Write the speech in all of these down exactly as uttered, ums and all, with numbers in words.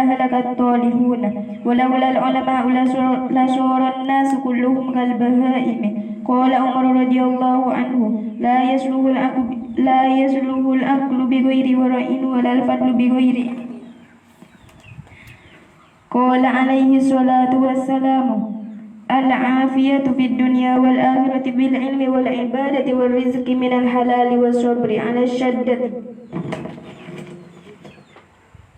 هلك الطالحون، ولولا العلماء لصار، لصار الناس كلهم كالبهائم. قال عمر رضي الله عنه: لا يصلح العقل، لا يصلح العقل بغير ورع، ولا الفضل بغير علم. قال عليه الصلاة والسلام: العافية في الدنيا والآخرة بالعلم والعبادة والرزق من الحلال والصبر على الشدة،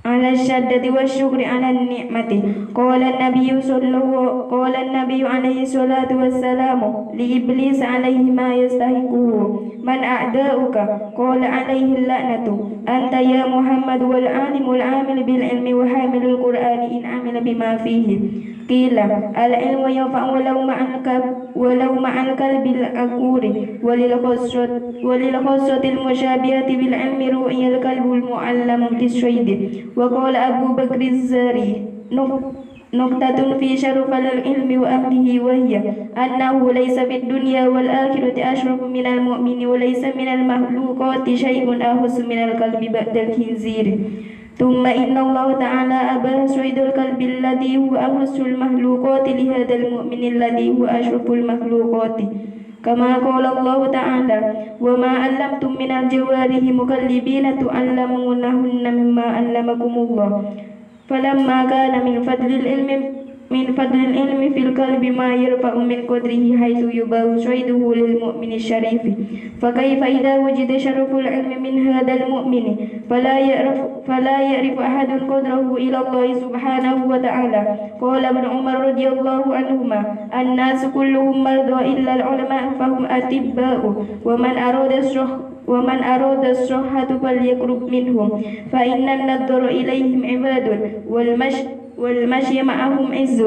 على الشدة والشكر على النعمة. قال النبي صلى الله، قال النبي عليه الصلاة والسلام لإبليس عليه ما يستحقه: من أعداؤك؟ قال عليه اللعنة: أنت يا محمد، والعالم العامل بالعلم وحامل القرآن إن عمل بما فيه. قيل: العلم ينفع ولو مع الكلب، ولو مع الكلب العقور. وللخاصة، وللخاصة المشابهة بالعلم رعي الكلب المعلم للصيد. وقال أبو بكر الزرعي: نك-، نكتة في شرف العلم وأهله، وهي أنه ليس في الدنيا والآخرة أشرف من المؤمن، وليس من المخلوقات شيء أخص من الكلب بعد الخنزير. ثم إن الله تعالى أباح صيد الكلب الذي هو أخص المخلوقات لهذا المؤمن الذي هو أشرف المخلوقات، كما قال الله تعالى: وما علمتم من الجوارح مكلبين تعلمونهن مما علمكم الله. فلما كان من فضل العلم، من فضل العلم في القلب ما يرفع من قدره حيث يباح صيده للمؤمن الشريف، فكيف إذا وجد شرف العلم من هذا المؤمن فلا يعرف، فلا يعرف أحد قدره إلا الله سبحانه وتعالى؟ قال ابن عمر رضي الله عنهما: الناس كلهم مرضى إلا العلماء فهم أطباء، ومن أراد الصح-، ومن أراد الصحة فليقرب منهم، فإن النظر إليهم عبادة، والمش-، والمشي معهم عز،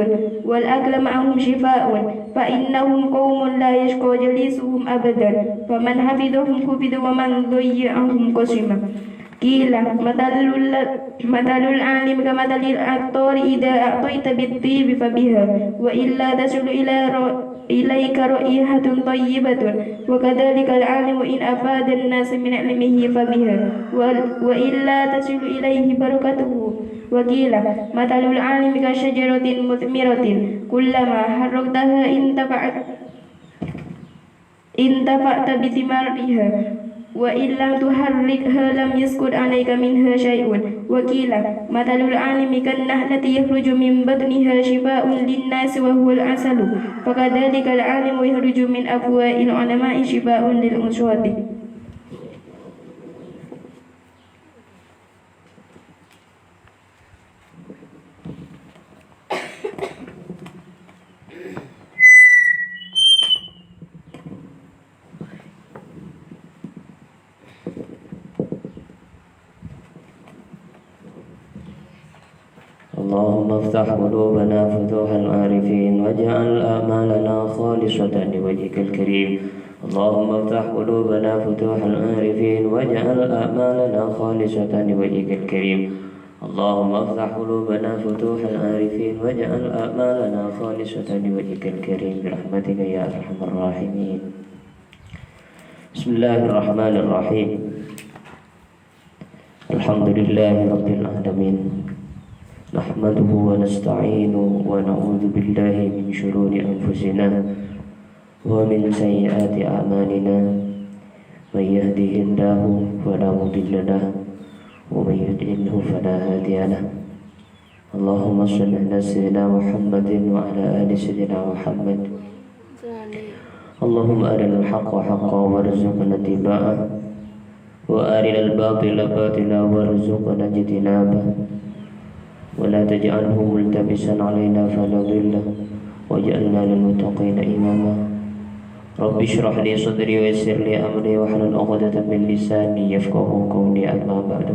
والأكل معهم شفاء، فإنهم قوم لا يشقى جليسهم أبدا، فمن حفظهم حفظ ومن ضيعهم قسم. قيل: مثل ال-، مثل العالم كمثل العطار، إذا أعطيت بالطيب فبها، وإلا تصل إلى ر-، إليك رائحة طيبة، وكذلك العالم إن أفاد الناس من علمه فبها، و-، وإلا تصل إليه بركته. وقيل: مثل العالم كشجرة مثمرة، كلما حركتها انتفعت، انتفعت بثمارها، وإن لم تحركها لم يسقط عليك منها شيء. وقيل: مثل العالم كالنحلة يخرج من بطنها شفاء للناس وهو العسل، فكذلك العالم يخرج من أفواه العلماء شفاء للعصاة. اللهم افتح قلوبنا فتوح العارفين، واجعل أعمالنا خالصة لوجهك الكريم. اللهم افتح قلوبنا فتوح العارفين، واجعل أعمالنا خالصة لوجهك الكريم. اللهم افتح قلوبنا فتوح العارفين، واجعل أعمالنا خالصة لوجهك الكريم برحمتك يا أرحم الراحمين. بسم الله الرحمن الرحيم. الحمد لله رب العالمين. نحمده ونستعينه ونعوذ بالله من شرور أنفسنا ومن سيئات أعمالنا. من يهده الله فلا مضل له، ومن يضلله فلا هادي له. اللهم صل على سيدنا محمد وعلى آل سيدنا محمد. اللهم أرنا الحق حقا وارزقنا اتباعه، وأرنا الباطل باطلا وارزقنا اجتنابه، ولا تجعله ملتبسا علينا فنضل، واجعلنا للمتقين إماما. رب اشرح لي صدري ويسر لي أمري واحلل عقدة من لساني يفقهوا قولي. أما بعد.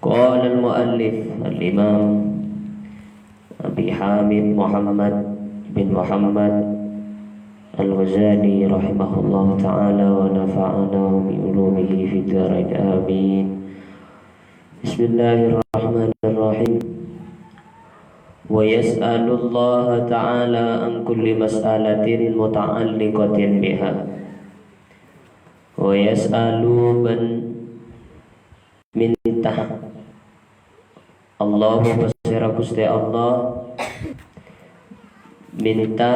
قال المؤلف الإمام أبي حامد محمد بن محمد الغزالي رحمه الله تعالى ونفعنا بعلومه في الدارين، آمين. بسم الله الرحمن الرحيم. ويسأل الله تعالى عن كل مسألة متعلقة بها. ويسأل من من Allahu, pasèra Ghustè Allah mènta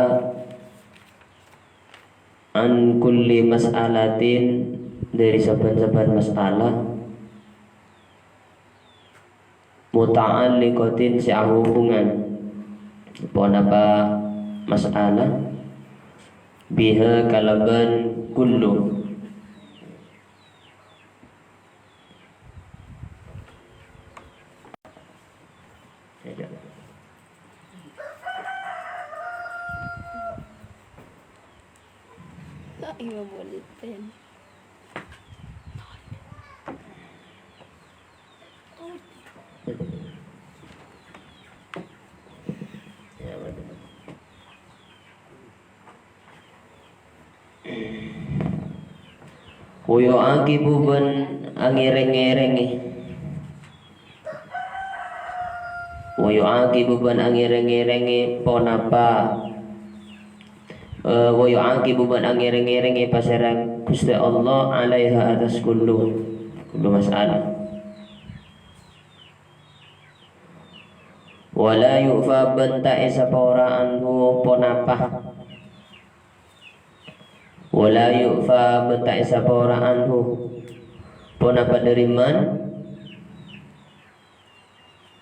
an kulli mas'alatin, dhâri sabbhân-sabbhân masalah, muta'alliqatin, sè ahubungan, ponapa masalah, biha, kalabân kullu. Wa yu'aqibu bân angèrèng-ngèrèngè. Wa yu'aqibu bân angèrèng-ngèrèngè ponapa, eh, wa yu'aqibu bân angèrèng-ngèrèngè pasèra Ghustè Allah 'alaiha, attas kullu, kullu mas'alah. Wa la yu'fa bân ta' èsapora anhu ponapa. Wa la yu'fa bân ta' èsapora anhu ponapa dhâri man.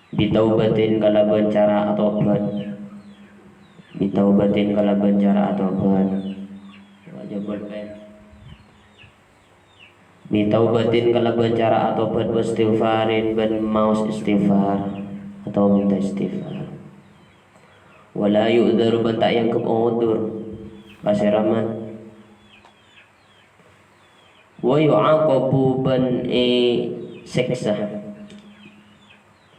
Bitaubatin kalabân cara atobhât. Bitaubatin kalabân cara atobhât. Wajah bolpen. Bitaubatin kalabân cara atobhât, wastighfarin bân maos istighfar, atau minta istighfar. Wa la yu'dzaru bân ta' èangghep odzur. Pasèra man. Wa yu'aqabu bân èsèksa.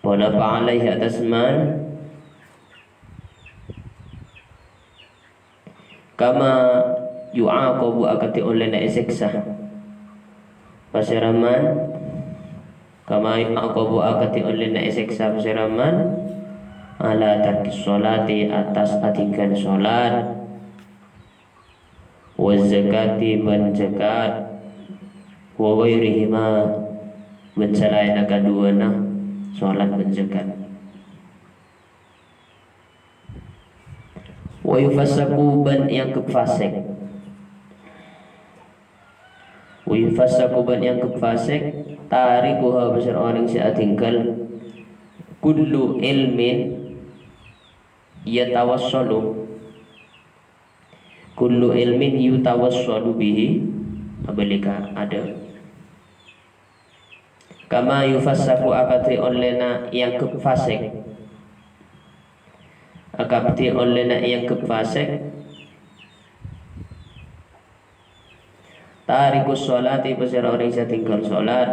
Ponapa 'alaihi attas man. Kama yu'aqabu akadhi ollèna èsèksa. Pasèra man. Kama yu'aqabu akadhi ollèna èsèksa pasèra man. 'Ala tarkis sholati, attas atinggal sholat. Wa zakati bân zakat. Wa ghairihima bân salaènna kaduwâna sholat bân zakat. Wa yufassaqu bân èangghep fasèk. Wa yufassaqu bân èangghep fasèk, tarikuha, pasèra orèng sè atinggal, kullu ilmin yatawassalu, kullu ilmin yutawassalu bihi, abâli ka ada. Kama yufassaqu akadhi ollèna èangghep fasèk. Akadhi ollèna èangghep fasèk. Tarikus sholati, pasèra orèng sè tinggal sholat.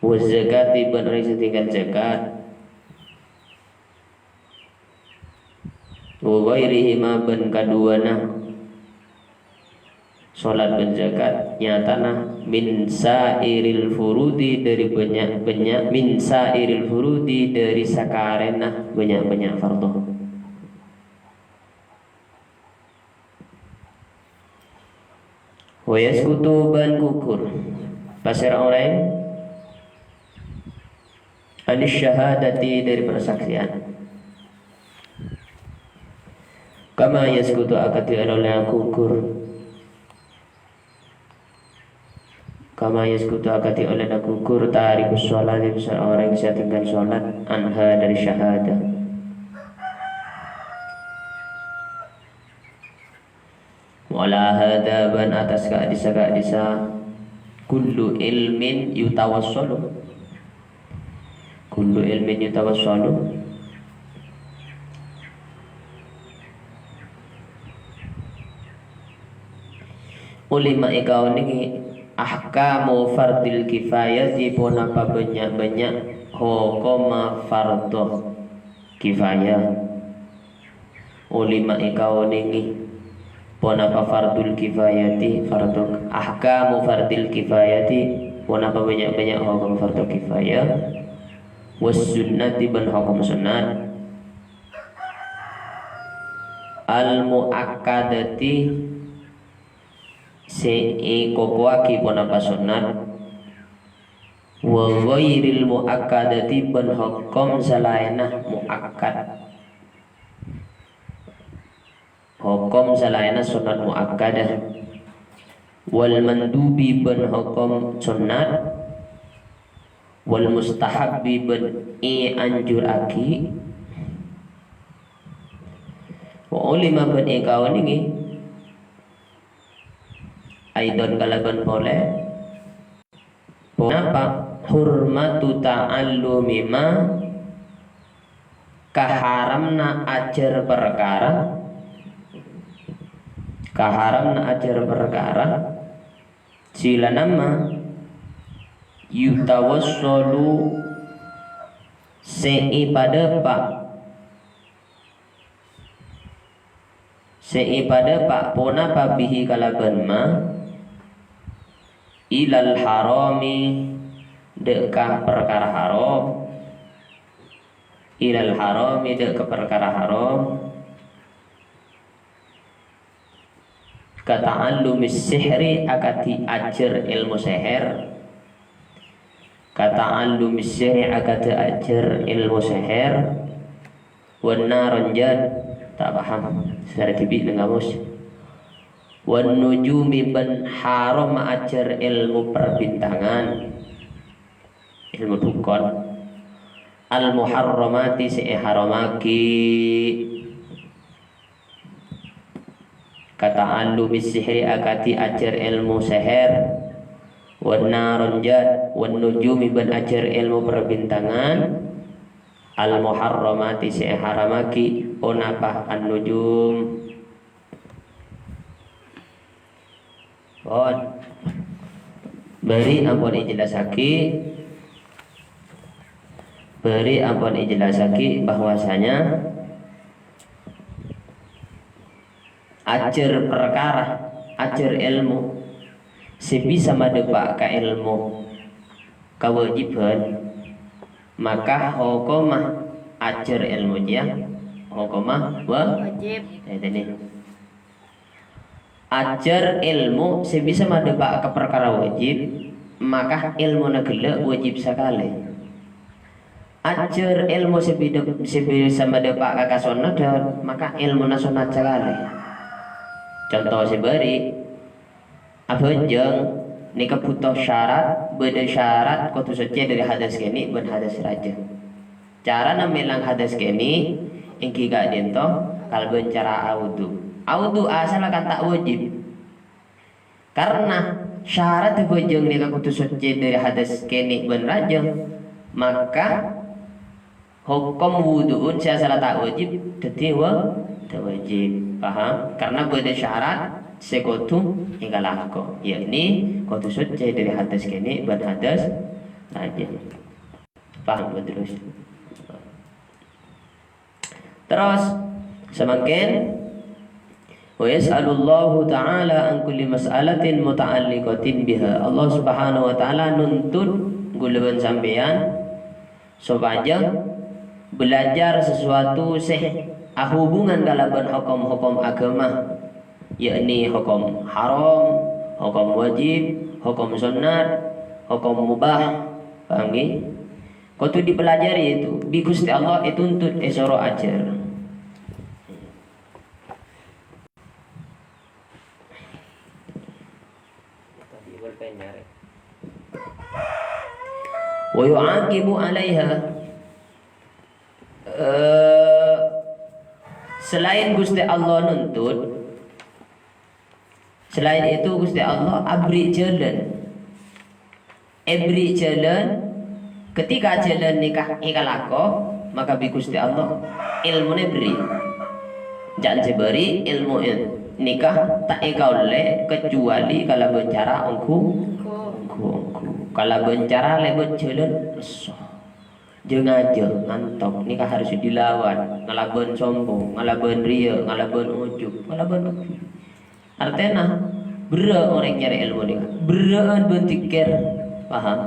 Wa zakati, bân orèng sè tinggal zakat. Wa ghairihima, bân kaduwâna sholat bân zakat nyatana min sa'iril furudi, dhâri bânnya'-bânnya', min sa'iril furudi, dhâri sakarèna bânnya'-bânnya' fardhu. Wa yaskutu bân gugur. Pasèra orèng? Anis syahadati, dhâri parsaksèyan. Kama yaskutu akadhi ollèna gugur. Kama yaskutu akadhi ollèna gugur tarikus sholati, pasèra orèng sè tinggal sholat, anha, dhâri syahadat. Wa 'ala hadza, bân attas ka'dissa-ka'dissa, kullu ilmin yutawassalu. Kullu ilmin yutawassalu. Ulima èkaonèngè ahkamu fardil kifayati, ponapa bânnya'-bânnya' hokomma fardhu kifayah. Ulima èkaonèngè ponapa fardul kifayati, fardhu, ahkamu fardil kifayati, ponapa bânnya'-bânnya' hokom fardhu kifayah, was sunnati, bân hokom sunnat, al muakkadati, sè èkokowaghi ponapa sunnat, Wa ghairil muakkadati, bân hokom salaènna muakkad. Hokom salaènna sunnat muakkadah. Wal mandubi, bân hokom sunnat. Wal mustahabbi, bân èanjurraghi. Wa ulima, bân èkaonèngè. Aidon kalabân polè. Ponapa? Hurmatu ta'allumi ma, kaharamna ajhâr parkara, kaharamna ajhâr parkara, sè la namma yutawassalu, sè èpadâpa', sè èpadâpa' ponapa bihi kalabân ma, ilal harami, dâ' ka parkara haram, ilal harami, dâ' ka parkara haram, ka ta'allumis sihri, akadhi ajhâr èlmo sèhèr, ka ta'allumis sihri, akadhi ajhâr èlmo sèhèr, wan naron jad, ta' paham, sèra dhibi' neng kamus. Wan nujumi, bân haram ajhâr èlmo perbintangan, èlmo dhukon, al muharramati, sè èharamaghi. Ka ta'allumis sihri, akadhi ajhâr èlmo sèhèr, wan naron jad, wan nujumi, bân ajhâr èlmo perbintangan, al muharramati, sè èharamaghi. Ponapa an-nujum? Pon. Bâri' ampon èjellassaghi, bâri' ampon èjellassaghi bahwasanya ajhâr parkara, ajhâr èlmo sè bisa madâpa' ka èlmo kawâjibhân, maka hokomma ajhâr èlmo jiyâ hokomma wa-, Wajib. Ngètènè. Ajhâr èlmo sè bisa madâpa' ka parkara wajib, maka èlmona ghellâ' wajib sakalè. Ajhâr èlmo sè bidâ-, sè bisa madâpa' ka kasonnadhân, maka èlmona sonnat sakalè. Conto sè bâri', abhâjâng nèka bhuto syarat, bâdâ syarat kodhu soccè dâri hadas kènè' bân hadas rajâ. Carana mèlang hadas kènè' èngghi ka'dinto kalabân cara awudu. Awudu asalla kan ta' wajib. Karna syarat abhâjâng nèka kodhu soccè dâri hadas kènè' bân rajâ, maka hokom wudu'un sè asalla ta' wajib dhâddhi wa-, ta' wajib. Paham? Karna bâdâ syarat sè kodhu èkalako, yakni kodhu soccè dâri hadas kènè' bân hadas rajâ. Paham, terus? Terros, samangkèn, "Wa yas'alullahu ta'ala an kulli mas'alatin muta'alliqatin biha." Allah Subhanahu wa Ta'ala nuntut ghulâ bân sampèyan sopajâ belajar sasuatu sè ahubungan kalabân hokom-hokom aghâma, yakni hokom haram, hokom wajib, hokom sonnat, hokom mubah. Paham, ghi? Kodhu dipelajari itu, bi Gusti Allah ètuntut, èsoro ajhâr. Wa yu'aqibu 'alaiha. Eh, selain Gusti Allah nuntut, selain itu Gusti Allah abri jhâlân. Èbri jhâlân, ketika jhâlân nèka èkalako, maka bi Gusti Allah èlmona èbri. Jhân sè bâri' èlmo nèka ta' èkaollè kecuali kalabân cara ongghu, ongghu-ongghu. Kalabân cara lèbât jhâlân lesso. Jâ-ngajâ, ngantok, nèka harus dilawan. Ngalabân sombong, ngalabân riya', ngalabân ujub, ngalabân Artèna, berrâ' orèng nyarè èlmo nèka. Berrâ'ân bân dhikir. Paham?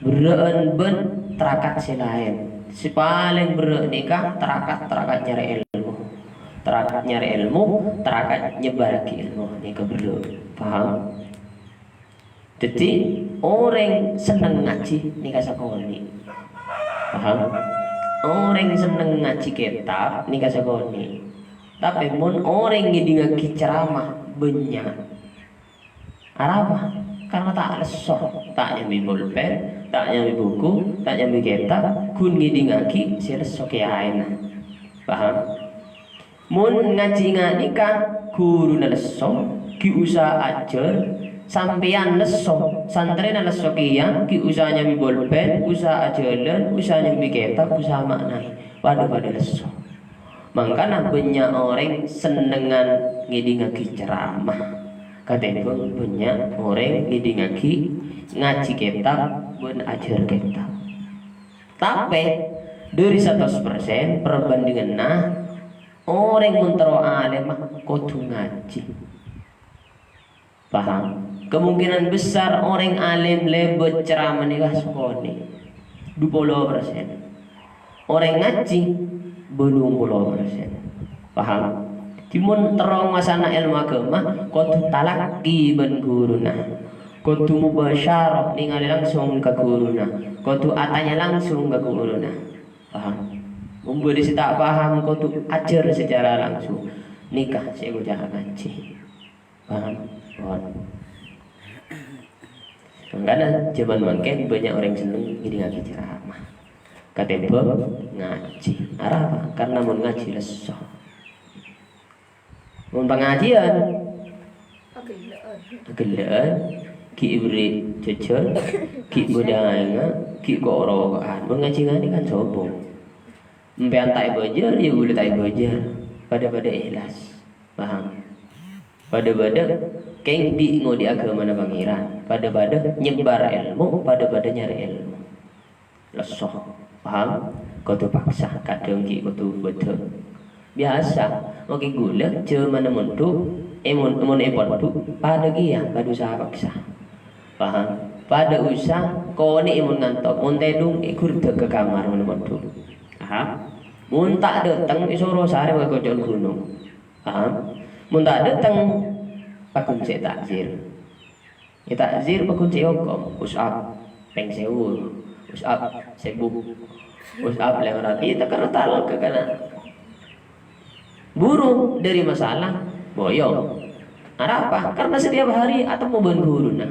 Berrâ'ân bân tarakat sè laèn. Sè palèng berrâ' nèka tarakat-tarakat nyarè èlmo. Tarakat nyarè èlmo, tarakat nyebbarraghi èlmo. Nèka berrâ'. Paham? Dhâddhi, orèng senneng ngajhi nèka sakonè'. Paham? Orèng senneng ngajhi kètab nèka sakonè'. Tapè mon orèng ngèdingngaghi ceramah bânnya', arapa? Karna ta' lesso, ta' nyambi polpèn, ta' nyambi buku, ta' nyambi kètab, ghun ngèdingngaghi sè lesso kèyaèna. Paham? Mon ngajhi nga-, nèka ghuruna lesso, ghi' usaha ajhâr, sampèyan lesso, santrèna lesso kèya, ghi' usaha nyambi polpèn, usaha ajhâlân, usaha nyambi kètab, usaha ma'naè, padâ-padâ lesso. Mangkana bânnya' orèng sennengngan ngèdingngaghi ceramah, katèmbhâng bânnya' orèng ngèdingngaghi ngajhi kètab bân ajhâr kètab. Tapè, dhâri satos persen perbandhinganna, orèng mon terro alèmma kodhu ngajhi. Paham? Kemungkinan besar orèng alèm lèbât ceramah nèka sakonè', dupolo persen. Orèng ngajhi, bâllung polo persen. Paham? Dhâddhi mon terro ngasana èlmo aghâma, kodhu talakki bân ghuruna. Kodhu mubasyarah, nèngalè langsung ka ghuruna. Kodhu atanya langsung ka ghuruna. Paham? Mon bâdâ sè ta' paham, kodhu ajhâr secara langsung. Nèka sè èkoca' ngajhi. Paham? Pon. Mangkana jhâman mangkèn bânnya' orèng senneng ngèdingngaghi ceramah katèmbhâng ngajhi. Arapa? Karna mon ngajhi lesso. Mon pangajhiyân, aghellâ'ân, ghi' èberri' jhâjhân, ghi' bâdâ aèngnga, ghi' ko'-roko'an. Mon ngajhi nganè kan sobung. Empèyan ta' èbâjâr, yâ ghulâ ta' èbâjâr. Padâ-padâ ikhlas. Paham? Padâ-padâ kèng bi' ngodâ aghâmana Pangèran. Padâ-padâ nyèbâr èlmo, padâ-padâ nyarè èlmo. Lesso. Paham? Kodhu paksa, kadhâng ghi' kodhu bâdâ. Biyasa, oke ghulâ jhâmanna mondhuk, è mon-, mon è pondhuk, padâ kèya, padâ usaha paksa. Paham? Padâ usaha, konè'è mon ngantok, mon tèdung, èghurdhâk ka kamar mon è pondhuk. Paham? Mon ta' dâteng, èsoro sarè ka koco'na ghunong. Paham? Mon ta' dâteng, paghun sè takzir. È takzir paghun sè hokom, push up pèng sèbu, push up sèbu, push up lèma ratos. Itu karena talak ke kana. Buru dâri masalah, boyong. Arapa? Karena setiap hari atemmo bân ghuruna.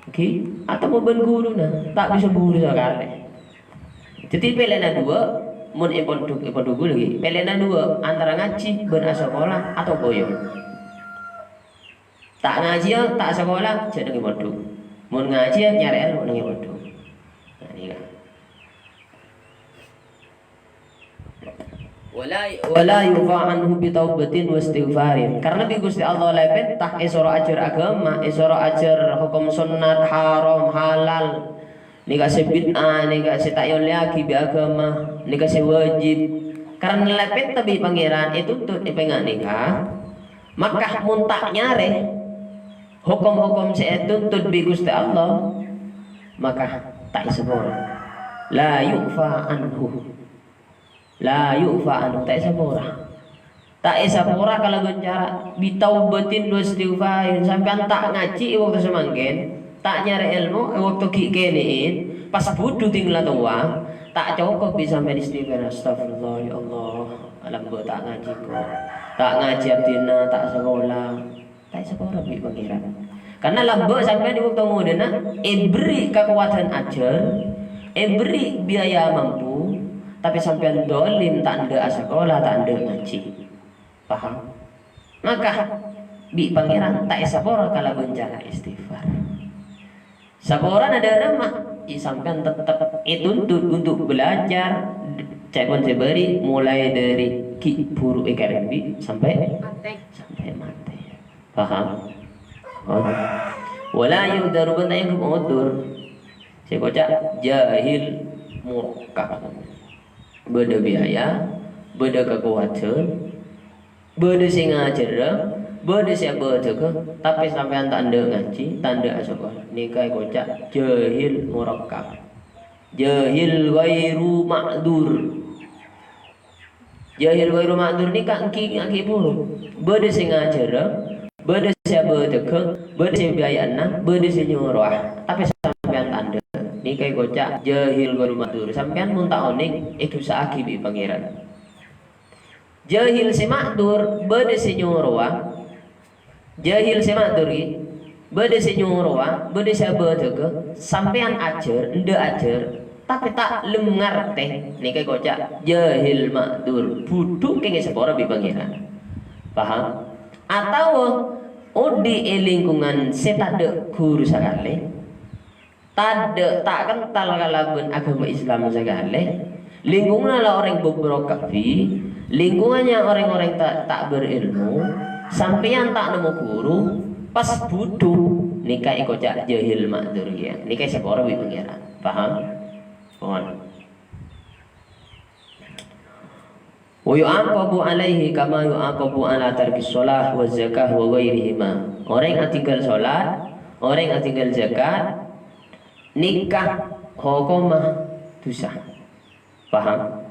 Oke, atemmo bân ghuruna, ta' bisa buru sakalè. Dhâddhi pèlèna duwâ', mon è pondhuk, è pondhuk ghulâ ghi, pèlèna duwâ', antara ngajhi bân asakola atau boyong. Ta' ngajhiyâ, ta' asakola, jhâ' neng è pondhuk. Mon ngajhiyâ, nyarè èlmo neng è pondhuk. Nah, nèka. Wala, wala yu'fa anhu bitaubatin wastighfarin. Karena bi' Ghustè Allah la èpènta, èsoro ajhâr aghâma, èsoro ajhâr hokom sonnat, haram, halal. Nèka sè bid'ah, nèka sè ta' èollèyaghi bi' aghâma, nèka sè wajib. Karena la èpènta bi' Pangèran, ètuntut èpènga' nèka. Maka mon ta' nyarè hokom-hokom sè ètuntut bi' Ghustè Allah, maka ta' èsapora. La yu'fa anhu. La yu'fa anhu, ta' èsapora. Ta' èsapora kalabân cara bitaubatin wastighfarin. Sampèyan ta' ngajhi è bâkto samangkèn, ta' nyarè èlmo è bâkto ghi' kènè'èn, pas budhu tèng la towa, ta' cokop bi' sampèyan istighfar, "Astagfirullah, ya Allah, lambâ' ta' ngajhi ko'. Ta' ngajhi abdhina, ta' sakola." Ta' èsapora bi' Pangèran. Karena lambâ' sampèyan è bâkto ngodâna èberri' kakowadhân ajhâr, èberri' biaya mampu, tapè sampèyan dholim, ta' endâ' asakola, ta' endâ' ngajhi. Paham? Maka, bi' Pangèran ta' èsapora kalabân cara istighfar. Saporana dâ' remma, i sampèyan tettep ètuntut untuk belajar, ca'èpon sè bâri', mulai dâri ghi' buru èkarembi sampè', sampè' matè. Paham? Paham? Wala yu'dzaru, bân ta' èanggep udhur. Sè èkoca' jahil murakkab. Bâdâ biaya, bâdâ kakowadhân, bâdâ sè ngajhârâ, bâdâ sè abhâdhâghâ, tapè sampèyan ta' endâ' ngajhi, ta' endâ' asakola. Nèka èkoca' jahil murakkab. Jahil ghairu ma'dzur. Jahil ghairu ma'dzur nèka ènggi, ènggi buru. Bâdâ sè ngajhârâ, bâdâ sè abhâdhâghâ, bâdâ sè biyaya'ana, bâdâ sè nyorowa, tapè sampèyan ta' endâ'. Nèka èkoca' jahil ghairu ma'dzur. Sampèyan mon ta' onèng, èdusa'aghi bi' Pangèran. Jahil sè ma'dzur, bâdâ sè nyorowa. Jahil sè ma'dzur, ghi. Bâdâ sè nyorowa, bâdâ sè abhâdhâghâ, sampèyan ajhâr, endâ' ajhâr, tapè ta' lem ngartè, nèka èkoca' jahil ma'dzur, budhu kèngèng sapora bi' Pangèran. Paham? Atawa odi' è lingkungan sè tadâ' ghuru sakalè, tadâ', ta' kental kalabân aghâma Islam sakalè, lingkunganna la orèng boboro kabbhi, lingkungannya orèng-orèng ta', ta' berèlmo, sampèyan ta' nemmo ghuru, pas budhu, nèka èkoca' jahil ma'dzur kèya. Nèka èsapora bi' Pangèran. Paham? Pon. "Wa yu'aqabu alaihi kama yu'aqabu ala tarkis shalah wa zakah wa ghairihima." Orèng atinggal sholat, orèng atinggal zakat, nèka hokomma dhusa. Paham?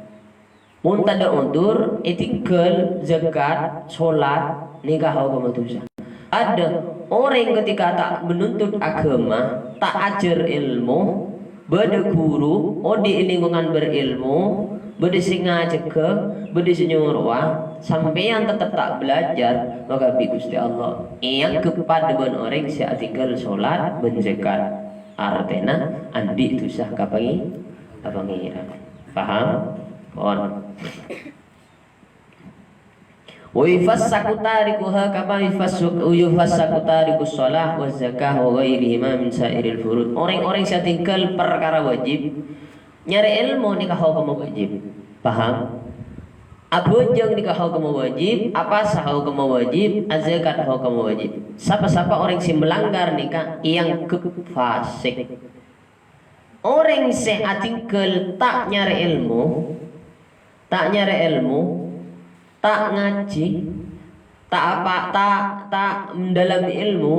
Mon tadâ' ondur, ètinggal zakat, sholat, nèka hokomma dhusa. Adâ orèng ketika ta' menuntut aghâma, ta' ajhâr èlmo, bâdâ ghuru, odi' è lingkungan berèlmo, bâdâ sè ngajhâghâ, bâdâ sè nyorowa, sampèyan tettep ta' belajar, maka bi' Ghustè Allah èangghep padâ bân orèng sè atinggal sholat bân zakat. Artèna, andi' dhusa ka Pangè-, ka Pangèran. Paham? Pon. "Wa yufassaku tarikuha kama yufassu-, yufassaku tarikus shalah wa zakah wa ghairihima min sa'iril furud." Orèng-orèng sè atinggal parkara wajib, nyarè èlmo nèka hokomma wajib. Paham? Abhâjâng nèka hokomma wajib, apasa hokomma wajib, azakat hokomma wajib. Sapa-sapa orèng sè melanggar nèka èangghep fasik. Orèng sè atinggal ta' nyarè èlmo, ta' nyarè èlmo, ta' ngajhi, ta' apa, ta', ta' mendalami èlmo,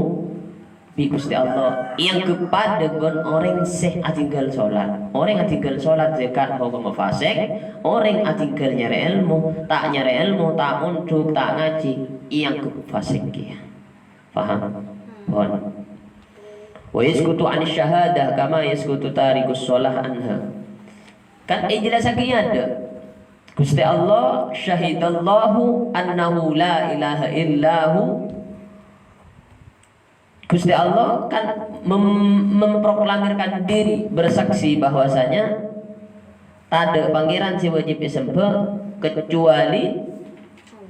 bi' Ghustè Allah èangghep padâ bân orèng sè atinggal sholat. Orèng atinggal sholat, zakat, hokomma fasik. Orèng atinggal nyarè èlmo, ta' nyarè èlmo, ta' mondhuk, ta' ngajhi, èangghep fasik kèya. Paham? Pon. "Wa yaskutu 'anis syahadah kama yaskutu tarikus shalah 'anha." Kan èjellassaghi adâ'. Ghustè Allah, "Syahidallahu annahu la ilaha illahu." Ghustè Allah kan mem-, memproklamirkan diri, bersaksi bahwasanya tadâ' pangèran sè wajib èsembhâ kecuali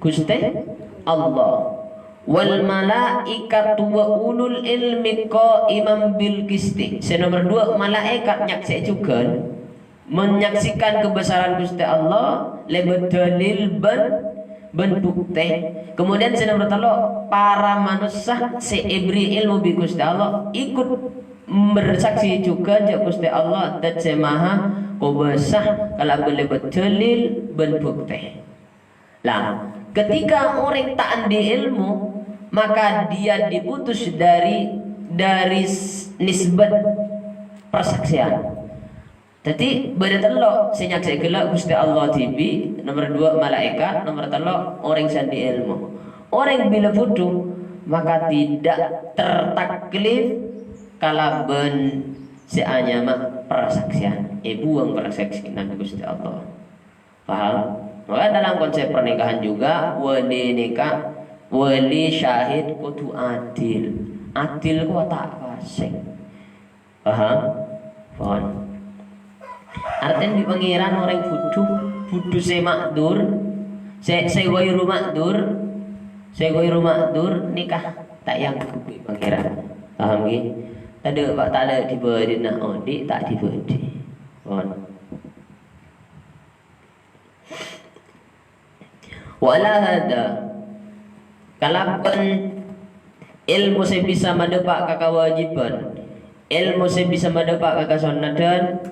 Ghustè Allah. "Wal malaikatu wa ulul ilmi qaiman bil qisti." Sè nomer dua, malaèkat nyaksè'è jhughân, menyaksikan kebesaran Ghustè Allah lèbât dalil bân, bân buktè. Kemudian sè nomer tello', para manossa sè èbèrri' èlmo bi' Ghustè Allah ikut bersaksi jhughân jhâ' Ghustè Allah, Dzat sè Maha Kobâsa, kalabân lèbât dalil bân buktè. Lah, ketika orèng ta' andi' èlmo, maka dia diputus dari, dari s-, nisbat persaksian. Dhâddhi, bâdâ tello' sè nyaksè'è ghellâ' Ghustè Allah dhibi', nomer dua malaèkat, nomer tello' orèng sè andi' èlmo. Orèng bilâ budhu, maka tidak tertaklif kalabân sè anyama persaksian. Èbuwâng persaksianna Ghustè Allah. Paham? Maka dalam konsep pernikahan juga, wali nikah, wali syahid kudu adil. Adil kok ta' fasik. Paham? Pon. Artèna bi' pangèran orèng budhu, budhu sè ma'dzur, sè, sè ghairu ma'dzur, sè ghairu ma'dzur nikah ta' èangghep bi' pangèran. Paham ghi? Tadâ' pa-, tadâ' dibâdâna odi' ta' dibâdâ. Pon. Wa ala hadza, kalabân èlmo sè bisa madâpa' ka kawâjibhân, èlmo sè bisa madâpa' ka kasonnadhân,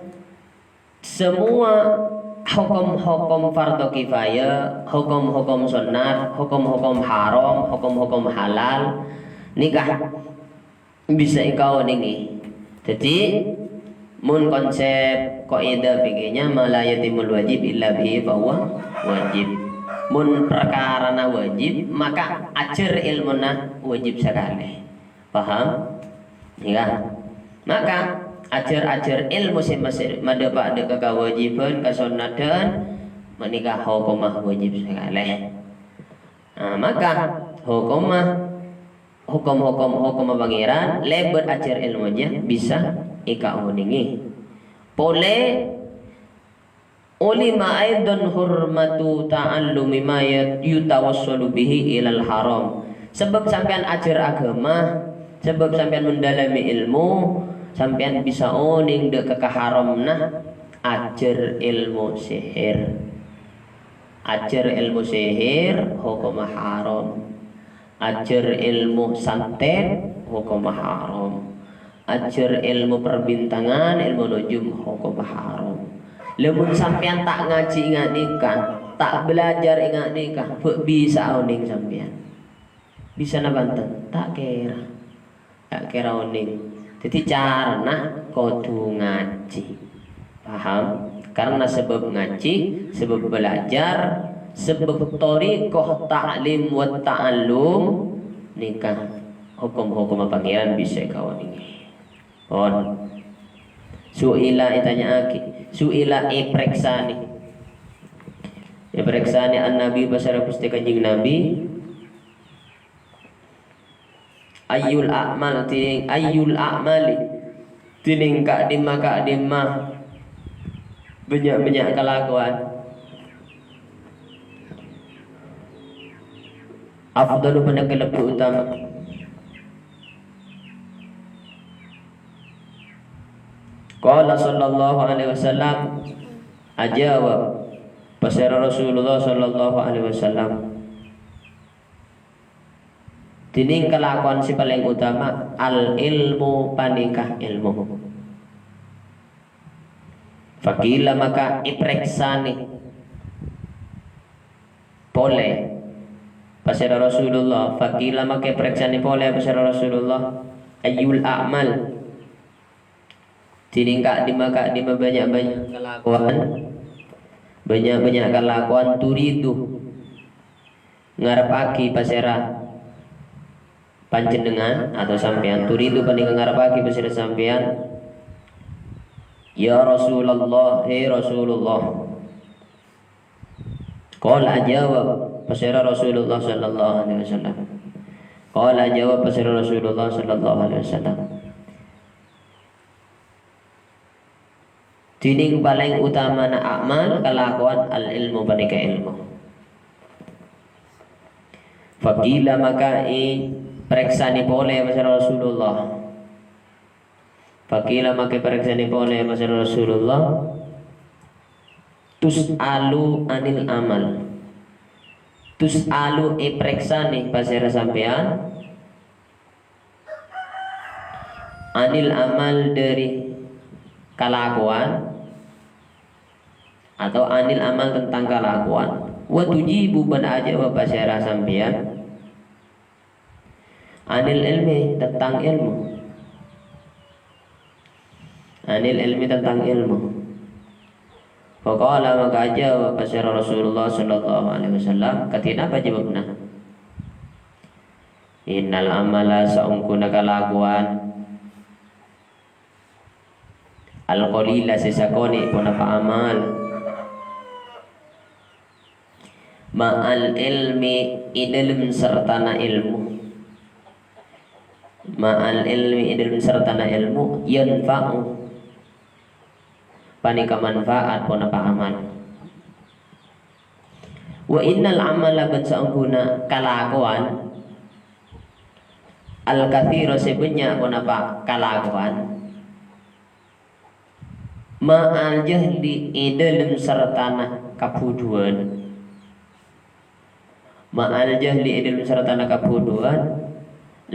semua hokom-hokom fardhu kifayah, hokom-hokom sonnat, hokom-hokom haram, hokom-hokom halal, nikah bisa èkaonèngè. Dhâddhi, mon konsep kaidah fikihnya, "Ma la yatimul wajib illa bihi fahuwa wajib." Mon parkarana wajib, maka ajhâr èlmona wajib sakalè. Paham? Iyâ. Maka ajhâr-ajhâr èlmo sè masè madhâpa' dâ' ka kawâjibhân, kasonnadhân, panèka hokomma wajib sakalè. Nah, maka hokomma, hokom-hokom, hokomma Pangèran lèbât ajhâr èlmo jâ bisa èkaonèngè. Polè, ulima aidan hurmatu ta'allumi ma yat-, yutawassalu bihi ilal haram. Sabâb sampèyan ajhâr aghâma, sabâb sampèyan mendalamè èlmo, sampèyan bisa onèng dâ' ka kaharammanna ajhâr èlmo sihir. Ajhâr èlmo sihir hokomma haram. Ajhâr èlmo santèt hokomma haram. Ajhâr èlmo perbintangan, èlmo nujum hokomma haram. Lha mon sampèyan ta' ngajhi ènga' nèka, ta' bâlâjhâr ènga' nèka, bâ' bisa'a onèng sampèyan. Bisana bhunten, ta' kèra. Ta' kèra onèng. Dhâddhi carana kodhu ngajhi. Paham? Karena sabâb ngajhi, sabâb bâlâjhâr, sabâb thariqah ta'lim wa ta'allum nèka hokom-hokomma Pangèran bisa èkaonèngè. Pon. Su'ila ètanya'aghi, su'ila èparèksanè. Èparèksanè An-Nabi, pasèra Ghustè Kanjeng Nabi, Ayyul a'mal, dhinèng ayyul a'mali, dhinèng ka'dimma, ka'dimma bânnya'-bânnya' kalakowan, afdalu, panèka lebbi utama. Qala sallallahu alaihi wasallam, ajâwâb pasèra Rasulullah sallallahu alaihi wasallam. Dhinèng kalakowan sè palèng utama, al-ilmu, panèka èlmo. Faqila, maka èparèksanè polè pasèra Rasulullah. Faqila, maka èparèksanè polè pasèra Rasulullah, ayyul a'mal, dhinèng ka'dimma, ka'dimma bânnya'-bânnya' kalakowan, bânnya'-bânnya' kalakowan turidu, ngarepaghi pasèra panjhennengngan atau sampèyan, turidu panèka ngarepaghi pasèra sampèyan, ya Rasulullah, he Rasulullah. Qala, ajâwâb pasèra Rasulullah sallallahu alaihi wasallam. Qala, ajâwâb pasèra Rasulullah sallallahu alaihi wasallam. Dhinèng palèng utamana a'mal, kalakowan, al-ilmu, panèka èlmo. Faqila, maka èparèksanè polè pasèra Rasulullah. Faqila, maka èparèksanè polè pasèra Rasulullah, tus'alu anil amal. Tus'alu, èparèksanè pasèra sampèyan, anil amal, dâri kalakowan, atau anil amal, tentang kalakowan. Wa tujibu, bân ajâwâb pasèra sampèyan, anil ilmi, tentang èlmo. Anil ilmi, tentang èlmo. Faqala, maka ajâwâb pasèra Rasulullah sallallahu alaihi wasallam, kadhi napa jâwâbbhâ? Innal amala, saongghuna kalakowan, al-qalila, sè sakonè' ponapa amal, ma'al ilmi, è dâlem sartana èlmo. Ma'al ilmi, è dâlem sartana èlmo, yanfa'u, panèka manfaat ponapa amal. Wa innal amala, bân saongghuna kalakowan, al-katsira, sè bânnya' ponapa kalakowan, ma'al jahli, è dâlem sartana kabhudhuwân. Ma'al jahli, è dâlem sartana kabhudhuwân,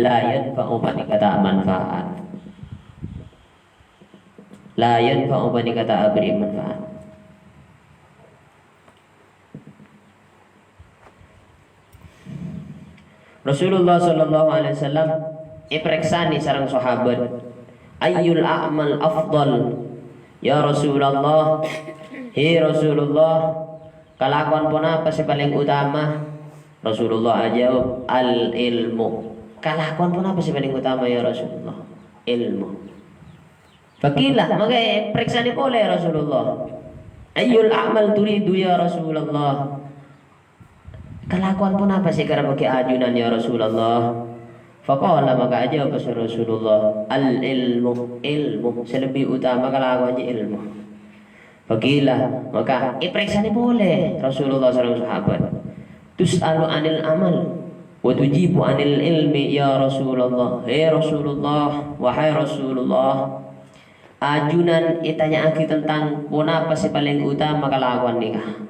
la yanfa'u, panèka ta' manfaat. La yanfa'u, panèka ta' aberri' manfaat. Rasulullah sallallahu alaihi wasallam èparèksanè sareng sahabat, "Ayyul a'mal afdal?" Ya Rasulullah, he Rasulullah, "Kalakowan ponapa sè palèng utama?" Rasulullah ajâwâb, "Al-ilmu." "Kalakowan ponapa sè palèng utama, ya Rasulullah?" "Ilmu." Faqila, maka èparèksanè polè Rasulullah, "Ayyul a'mal turidu, ya Rasulullah?" "Kalakowan ponapa sè èkarepaghi ajunan, ya Rasulullah?" Faqala, maka ajâwâb Rasulullah, "Al-ilmu, ilmu. Sè lebbi utama kalakowan jiyâ ilmu." Faqila, maka èparèksanè polè Rasulullah sareng sahabat, "Tus'alu 'anil amal, wa tujibu 'anil ilmi, ya Rasulullah." "He Rasulullah, wahai Rasulullah, ajunan ètanya'aghi tentang ponapa sè palèng utama kalakowan nèka,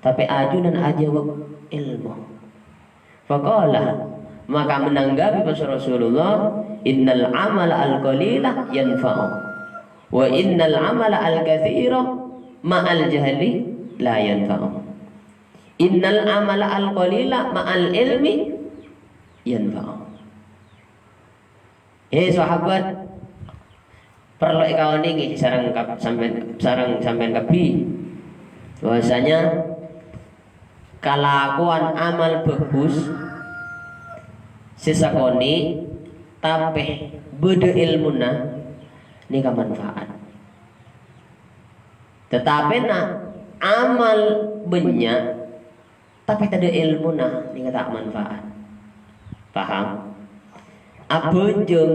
tapè ajunan ajâwâb ilmu." Faqala, maka menanggapi pas Rasulullah, "Innal amala al-qalila yanfa'u, wa innal amala al-katsira ma'al jahli la yanfa'u. Innal amala al-qalila ma'al ilmi yanfa'u." He sahabat, parlo èkaonèngè sareng kab-, sampèyan, sareng sampèyan kabbhi, bahwasanya kalakowan amal bhâghus sè sakonè' tapè bâdâ èlmona nèka manfaat. Tatapèna amal bânnya' tapè tadâ' èlmona, nèka ta' manfaat. Paham? Abhâjâng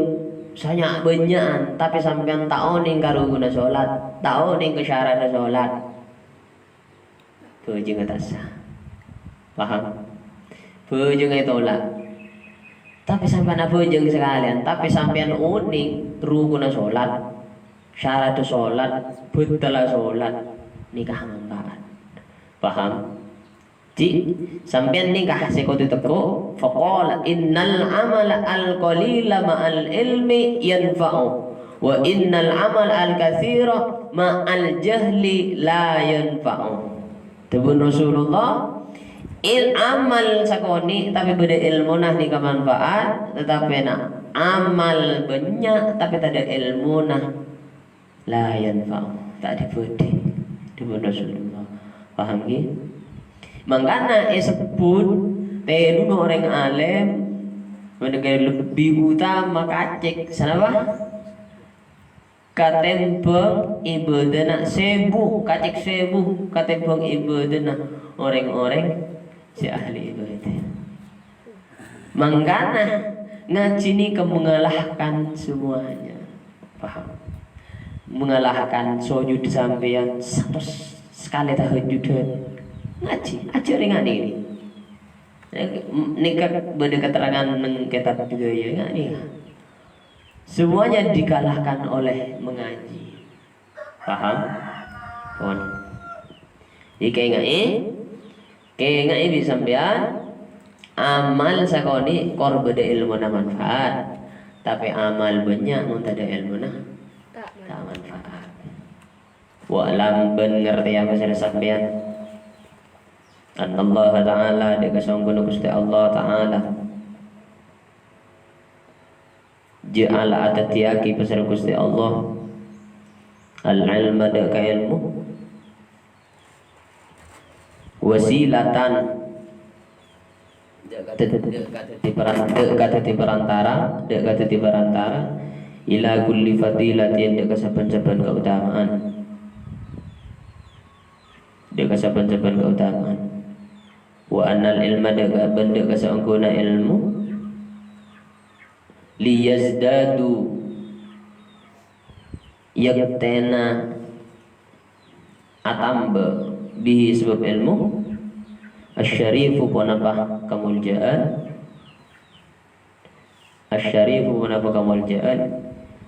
sanya' bânnya'an, tapè sampèyan ta' onèng ka rukuna solat, ta' onèng ka syaratdhâ solat. Bhâjângnga ta' sah. Paham? Bhâjângnga ètolak. Tapè sampèyan abhâjâng sakalèyan, tapè sampèyan onèng rukuna solat, syaratdhâ solat, bhâtalla solat, nèka manfaat. Paham? Ji, sampèyan nèka sè kodhu tekko', faqala, "Innal amala al-qalila ma'al ilmi yanfa'u, wa innal amala al-katsira ma'al jahli la yanfa'u." Dhâbuna Rasulullah, il-, amal sakonè' tapè bâdâ èlmona nèka manfaat, tatapèna amal bânnya' tapè tadâ' èlmona la yanfa'u, ta' dhibâdhi, dhâbuna Rasulullah. Paham, ghi? Mangkana èsebbhut tènona orèng alèm, mènangka lebbi utama kacèk, sanapa? Katèmbhâng ibâdâna sèbu, kacèk sèbu, katèmbhâng ibâdâna orèng-orèng sè ahli ibâdâ. Mangkana, ngajhi nèka mengalahkan semuanya. Paham? Mengalahkan sojud sampèyan satos sakalè tahajjudan. Ngajhi, ajhâr rèng nganè. Nèka bâdâ keterangan neng kètab jhughâ, ya, nganè. Semuanya dikalahkan oleh mengaji. Paham? Pon. Èkaènga'è, kaènga'è bi' sampèyan, amal sakonè' kor bâdâ èlmona manfaat, tapè amal bânnya' mon tadâ' èlmona ta' manfaat. Wa'lam, bân ngartèya pasèra sampèyan. Annallaha ta'ala, dâ' kasongguna Ghustè Allah Ta'ala. Ja'ala, adhâddhiyaghi pasèra Ghustè Allah, al-ilma, dâ' ka èlmo, wasilatan, dâ' ka dhâddhi peran-, dâ' ka dhâddhi perantara, dâ' ka dhâddhi perantara, ila kulli fadilatin, dâ' ka sabbhân-sabbhân kautamaan. Dâ' ka sabbhân-sabbhân kautamaan. Wa annal ilma, dâ' ka, bân dâ' ka saongghuna èlmo, liyazdadu, yèktèna atamba, bihi, sabâb èlmo, asyarifu, ponapa kamoljâ'ân, asyarifu, ponapa kamoljâ'ân,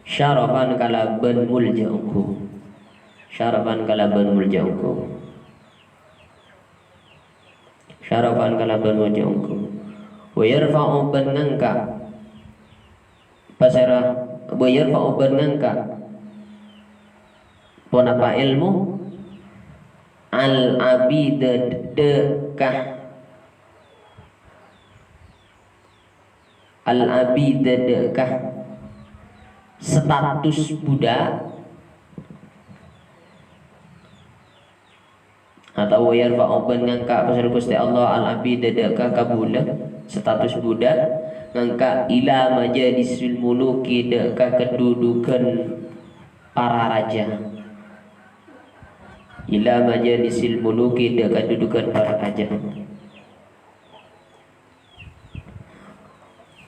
syarafan, kalabân moljâ ongghu. Syarafan, kalabân moljâ ongghu. Syarafan, kalabân moljâ ongghu. Wa yarfa'u, bân ngangka'. Pasèra, wa yarfa'u, bân ngangka'. Ponapa èlmo? Al-abida, dâ' ka. Al-abida, dâ' ka status budak. Atawa yarfa'u bân ngangka' pasèra Ghustè Allah al-'abida dâ' ka kabulâ, status budak, ngangka' ila majalisil muluki dâ' ka kadhudhughân para raja. Ila majalisil muluki dâ' ka dhudhughân para raja.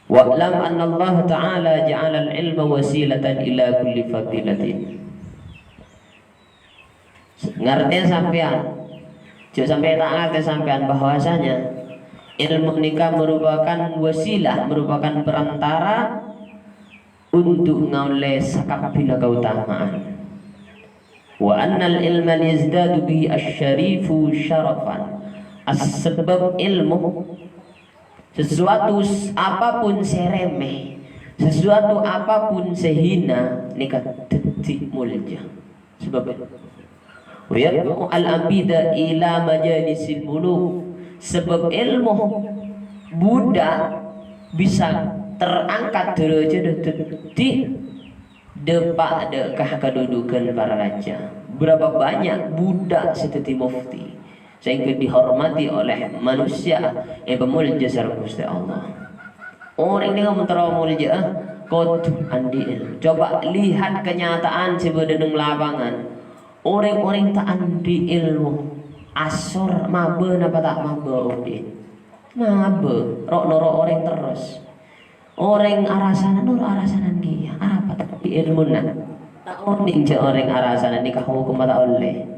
Wa'lam annallaha ta'ala ja'alal ilma wasilatan ila kulli fadilatin. Ngartè sampèyan, jhâ' sampè' ta' ngartè sampèyan bahwasanya ilmu nèka merupakan wasilah, merupakan perantara untuk ngaollè sakabbhina kautamaan. Wa annal ilma liyazdadu bihi asy-syarifu syarafan. As-, sabâb ilmu, sesuatu s-, apapun sè remeh, sesuatu apapun sè hina, nèka dhâddhi molja. Sabâb, wa yad'u al-'abida ila majalisil muluk. Sabâb ilmu, budak bisa terangkat dârâjâddhâ dhâddhi dâpa' dâ' ka kadhudhughân para raja. Berapa banyak budak sè dhâddhi mufti, sehingga dihormati oleh manusia, èpamolja sareng Ghustè Allah. Orèng nèka mon terro molja'a, kodhu andi' ilmu. Coba lihat kenyataan sè bâdâ neng lapangan. Orèng-orèng ta' andi' ilmu, asor mabâ napa ta' mabâ odi'? Mabâ, ro'-noro' orèng terros. Orèng arasanan, noro' arasanan kèya. Arapa ta' andi' ilmuna? Ta' onèng jâ' orèng arasanan nèka hokomma ta' ollè.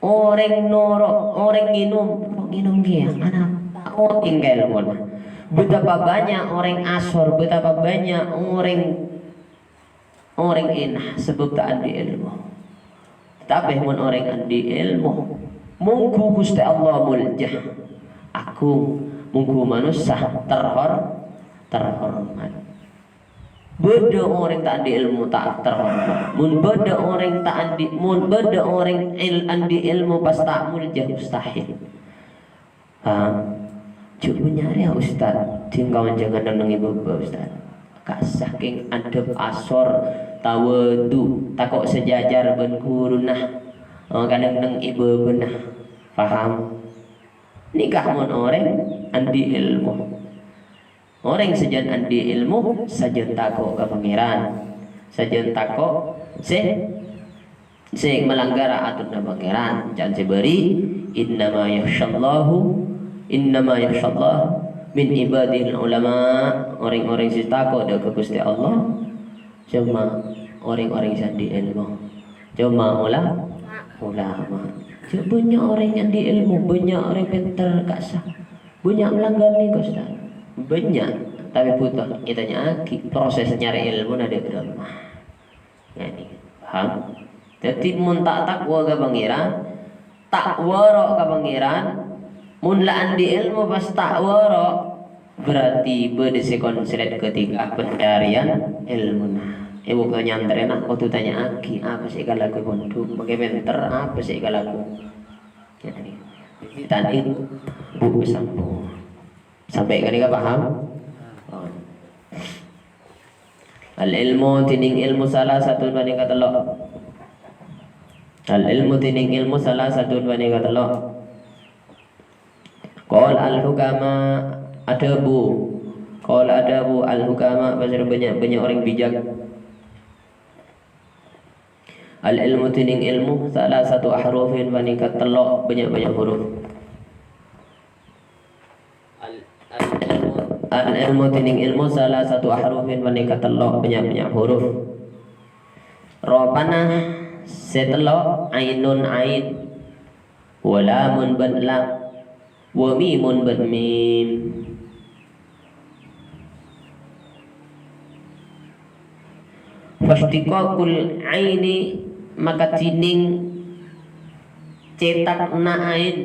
Orèng noro', orèng ngènom, noro' ngènom kèya. Arapa ta' onèng ka ilmuna? Betapa banyak orèng asor, betapa banyak orèng Orèng èna sabâb ta' andi' èlmo. Tapè mon orèng andi' èlmo, mongghu Ghustè Allah molja, aghung, mongghu manossa terhor-, terhormat. Bâdâ orèng ta' andi' èlmo ta' terhormat. Mon bâdâ orèng ta' andi', mon bâdâ orèng èl-, andi' èlmo pas ta' molja, mustahil. Paham? Jhâ' bânnya' rèya, Ustad. Dhing kaonjhângan neng-neng è bâbâ, Ustad. Ka-, sakèng andhâp asor, tawadu, tako' sajhâjhâr bân ghuruna. Oh, ka neng-neng è bâbâna. Paham? Nèka mon orèng andi' èlmo. Orèng sajân andi' èlmo, sajân tako' ka Pangèran. Sajân tako' sè, sè malanggar atorra Pangèran. Can sè bâri', "Innama yakhsyallaha, innama yakhsyallaha min ibadihil ulama." Orèng-orèng sè tako' dâ' ka Ghustè Allah, coma orèng-orèng sè andi' èlmo. Coma ula-, ulama. Jhâ' bânnya' orèng andi' èlmo, bânnya' orèng pènter, ka'sa. Bânnya' malanggar nèka, Ustad. Bânnya', tapè bhuto ètanya'aghi proses nyarè èlmona dâ' bârâmma. Ngènè, paham? Dhâddhi, mon ta' takwa ka Pangèran, ta' woro' ka Pangèran, mon la andi' èlmo pas ta' woro', berarti bâdâ sè konslet ketika pencarian èlmona. È bâkto nyantrèna kodhu tanya'aghi, apa sè èkalako è pondhuk, makè pènter, apa sè èkalako. Jadi, tadi Bu sampun. Sampè' ghânèka paham? Al-ilmu dhinèng èlmo salasatun bânnè katello'. Al-ilmu dhinèng èlmo salasatun bânnè katello'. Qala al-hukama, adhâbu. Qala adhâbu al-hukama, pasèra bânnya'-bânnya' orèng bijak. Al-ilmu dhinèng èlmo salasatu ahrufin, bânnè katello' bânnya'-bânnya' huruf. Al-, al-ilmu, al-ilmu dhinèng èlmo salasatu ahrufin, bânnè katello' bânnya'-bânnya' huruf. Rupana sè tello', ainun ain, wa lamun bân lam, wa mimun bân mim. Fasytiqaqul aini, maka dhinèng cètakna ain.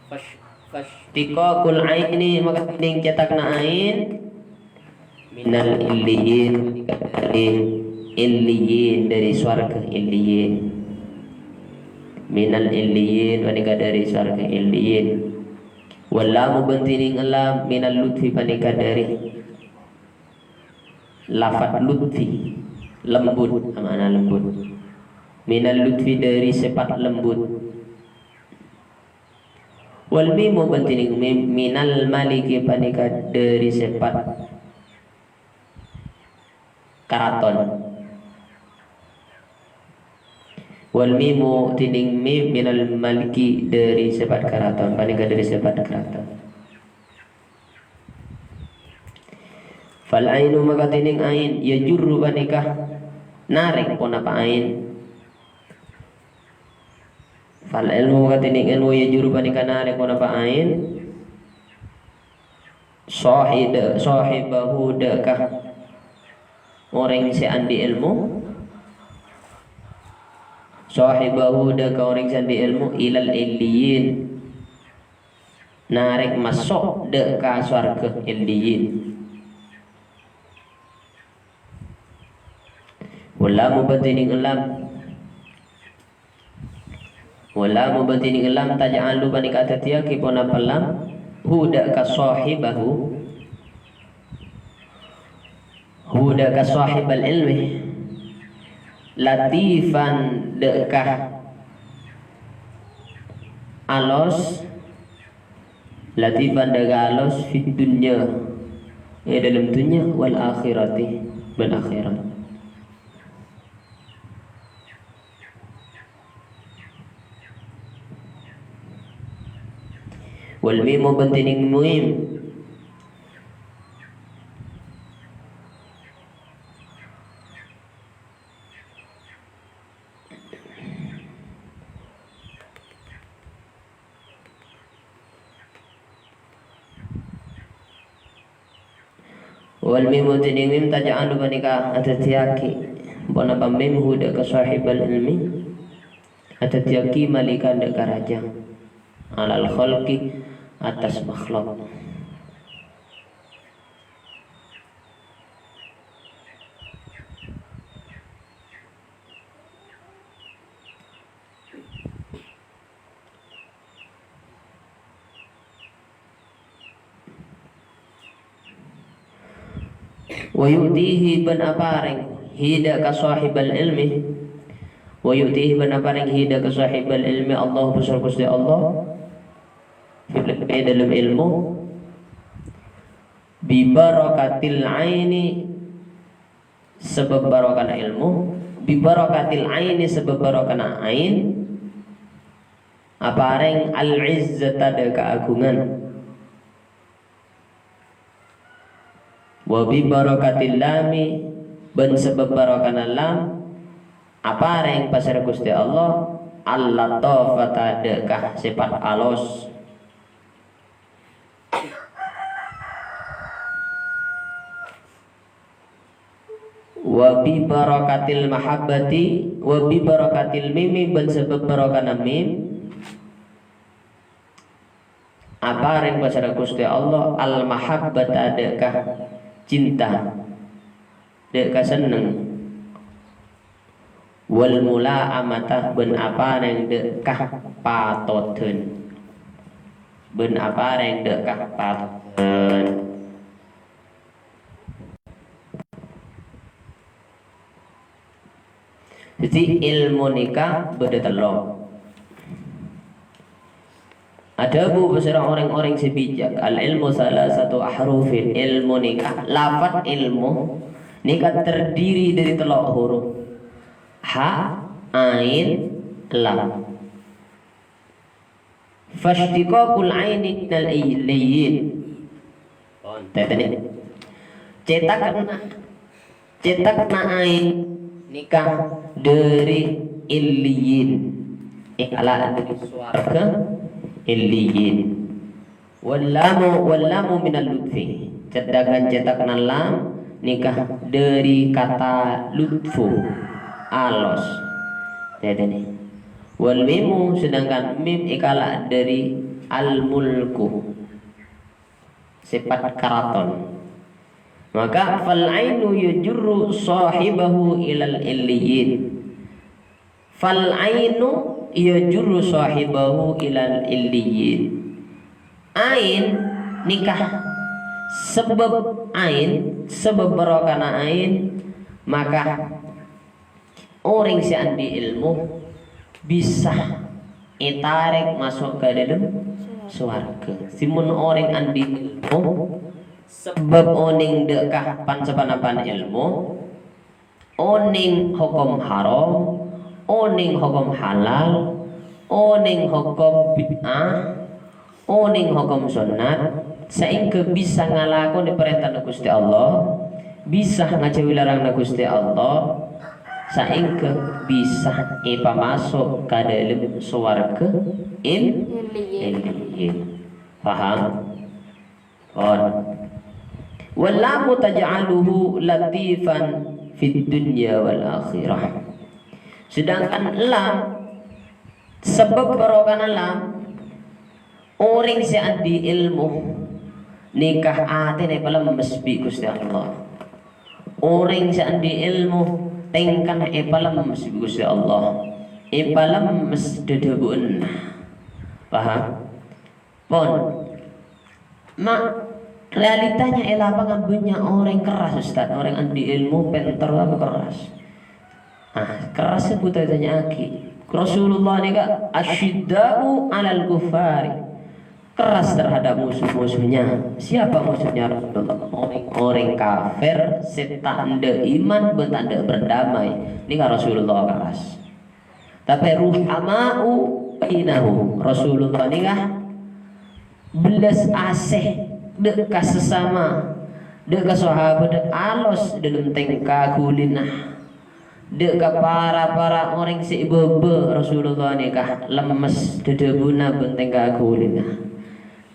Fash-, fash-, tiqaqul aini, maka dhinèng cètakna ain. Minal illiyin, dhâri illiyin, dhâri sowarghâ illiyin. Minal illiyin, panèka dhâri sowarghâ illiyin. Wal lamu bân dhinèng lam minal lutfi, panèka dhâri lafat lutfi, lembut, ma'na lembut. Minal lutfi, dhâri sèpat lembut. Wal mimu bân dhinèng mim minal maliki panèka dhâri sèpat karaton. Wal mimu dhinèng mim minal maliki dhâri sèpat karaton, panèka dhâri sèpat karaton. Fal ainu maka dhinèng ain, yajurru panèka narèk ponapa ain. Fal ilmu maka dhinèng ilmu yajurru panèka narèk ponapa ain. Sohi-, sohibahu dhâ' ka orèng sè andi' ilmu. Sohibahu dhâ' ka orèng sè andi' ilmu ilal illiyin. Narèk maso' dhâ' ka sowarghâ illiyin. Wal lamu bân dhinèng lam. Wal lamu bân dhinèng lam taj'alu panèka adhâddhiyâghi ponapa lam hu dhâ' ka sohibahu. Hu dhâ' ka sohibal ilmi. Latifan dhâ' ka alos. Latifan dhâ' ka alos fid dunya, è dhâlem dhunnya, wal akhirati, bân akhèrat. Wal mimu bân dhinèng mim. Wal mimu dhinèng mim taj'alu panèka adhâddhiyâghi ponapa mim hu dhâ' ka sohibal ilmi, adhâddhiyâghi malikan dhâ' ka rajâ, alal khalqi, attas makhluk. Wa yu'tihi bân aparèng hi dhâ' ka sohibal ilmi. Wa yu'tihi bân aparèng hi dhâ' ka sohibal ilmi Allah bhâsar Ghustè Allah. Fil ilmi, è dhâlem ilmu. Bi barakatil aini, sabâb barokana ilmu. Bi barakatil aini, sabâb barokana ain. Aparèng al-izzata dhâ' kaagungan. Wa bi barakatil lami, bân sabâb barokana lam, aparèng pasèra Ghustè Allah, al-latafata dhâ' ka sèpat alos. Wa bi barakatil mahabbati, wa bi barakatil mimi, bân sabâb barokana mim, aparèng pasèra Ghustè Allah al-mahabbata dhâ' ka cinta, dhâ' ka senneng. Wal mula'amata bân aparèng dhâ' ka patoddhân. Bân aparèng dhâ' ka patoddhân. Dhâddhi, ilmu nèka bâdâ tello'. Adhâbu pasèra orèng-orèng sè bijak, "Al-ilmu salasatu ahrufin." Ilmu nèka, lafat ilmu nèka terdiri dhâri tello' huruf. Ha, ain, lam. Fasytiqaqul aini minal illiyin. Tètènè. Cètakna, cètakna ain nèka dhâri illiyin. Èkala' dhâri sowarghâ illiyin. Wal lamu, wal lamu minal lutfi. Sedangkan cètakna lam nèka dhâri kata lutfu, alos. Tètènè. Wal mimu, sedangkan mim èkala' dhâri al-mulku, sèpat karaton. Maka, "Fal ainu yajurru shahibahu ilal illiyin." "Fal ainu yajurru shahibahu ilal illiyin." Ain nèka, sabâb ain, sabâb barokana ain, maka Orèng sè andi' èlmo bisa ètarèk maso' ka dâlem sowarghâ. Sè mon orèng andi' èlmo, sabâb onèng dâ' ka pan-saponapan èlmo, onèng hokom haram, onèng hokom halal, onèng hokom bid'ah, onèng hokom sonnat, saèngghâ bisa ngalakonè parèntana Ghustè Allah, bisa ngajhâuwi laranganna Ghustè Allah, saèngghâ bisa èpamaso' ka dâlem sowarghâ il-, Illiyin. Illiyin. Paham? Pon. "Wal lamu taj'aluhu latifan fid dunya wal akhirah." Sedangkan lam, sabâb barokana lam, orèng sè andi' èlmo nèka atèna èpalemmes bi' Ghustè Allah. Orèng sè andi' èlmo tèngkana èpalemmes bi' Ghustè Allah. Èpalemmes dhâdhâbuwânna. Paham? Pon. Ma', realitanya è lapangan bânnya' orèng kerras, Ustaz. Orèng andi' èlmo, pènter, tapè kerras. Ah, kerras sè buta ètanya'aghi. Rasulullah nèka asyidda'u 'alal kuffari. Keras terhadap musuh-musuhnya. Siapa musuhnya Rasulullah? Orèng, orèng kafir sè ta' endâ' iman bân ta' endâ' berdamai. Nèka Rasulullah keras. Tapè ruhama'u bainahum. Rasulullah nèka bellas asè dâ' ka sasama, dâ' ka sahabat, alos dâlem tèngka ghulina. Dâ' ka para-para orèng sè èbâbâ, Rasulullah nèka lemmes dhâdhâbuna bân tèngka ghulina.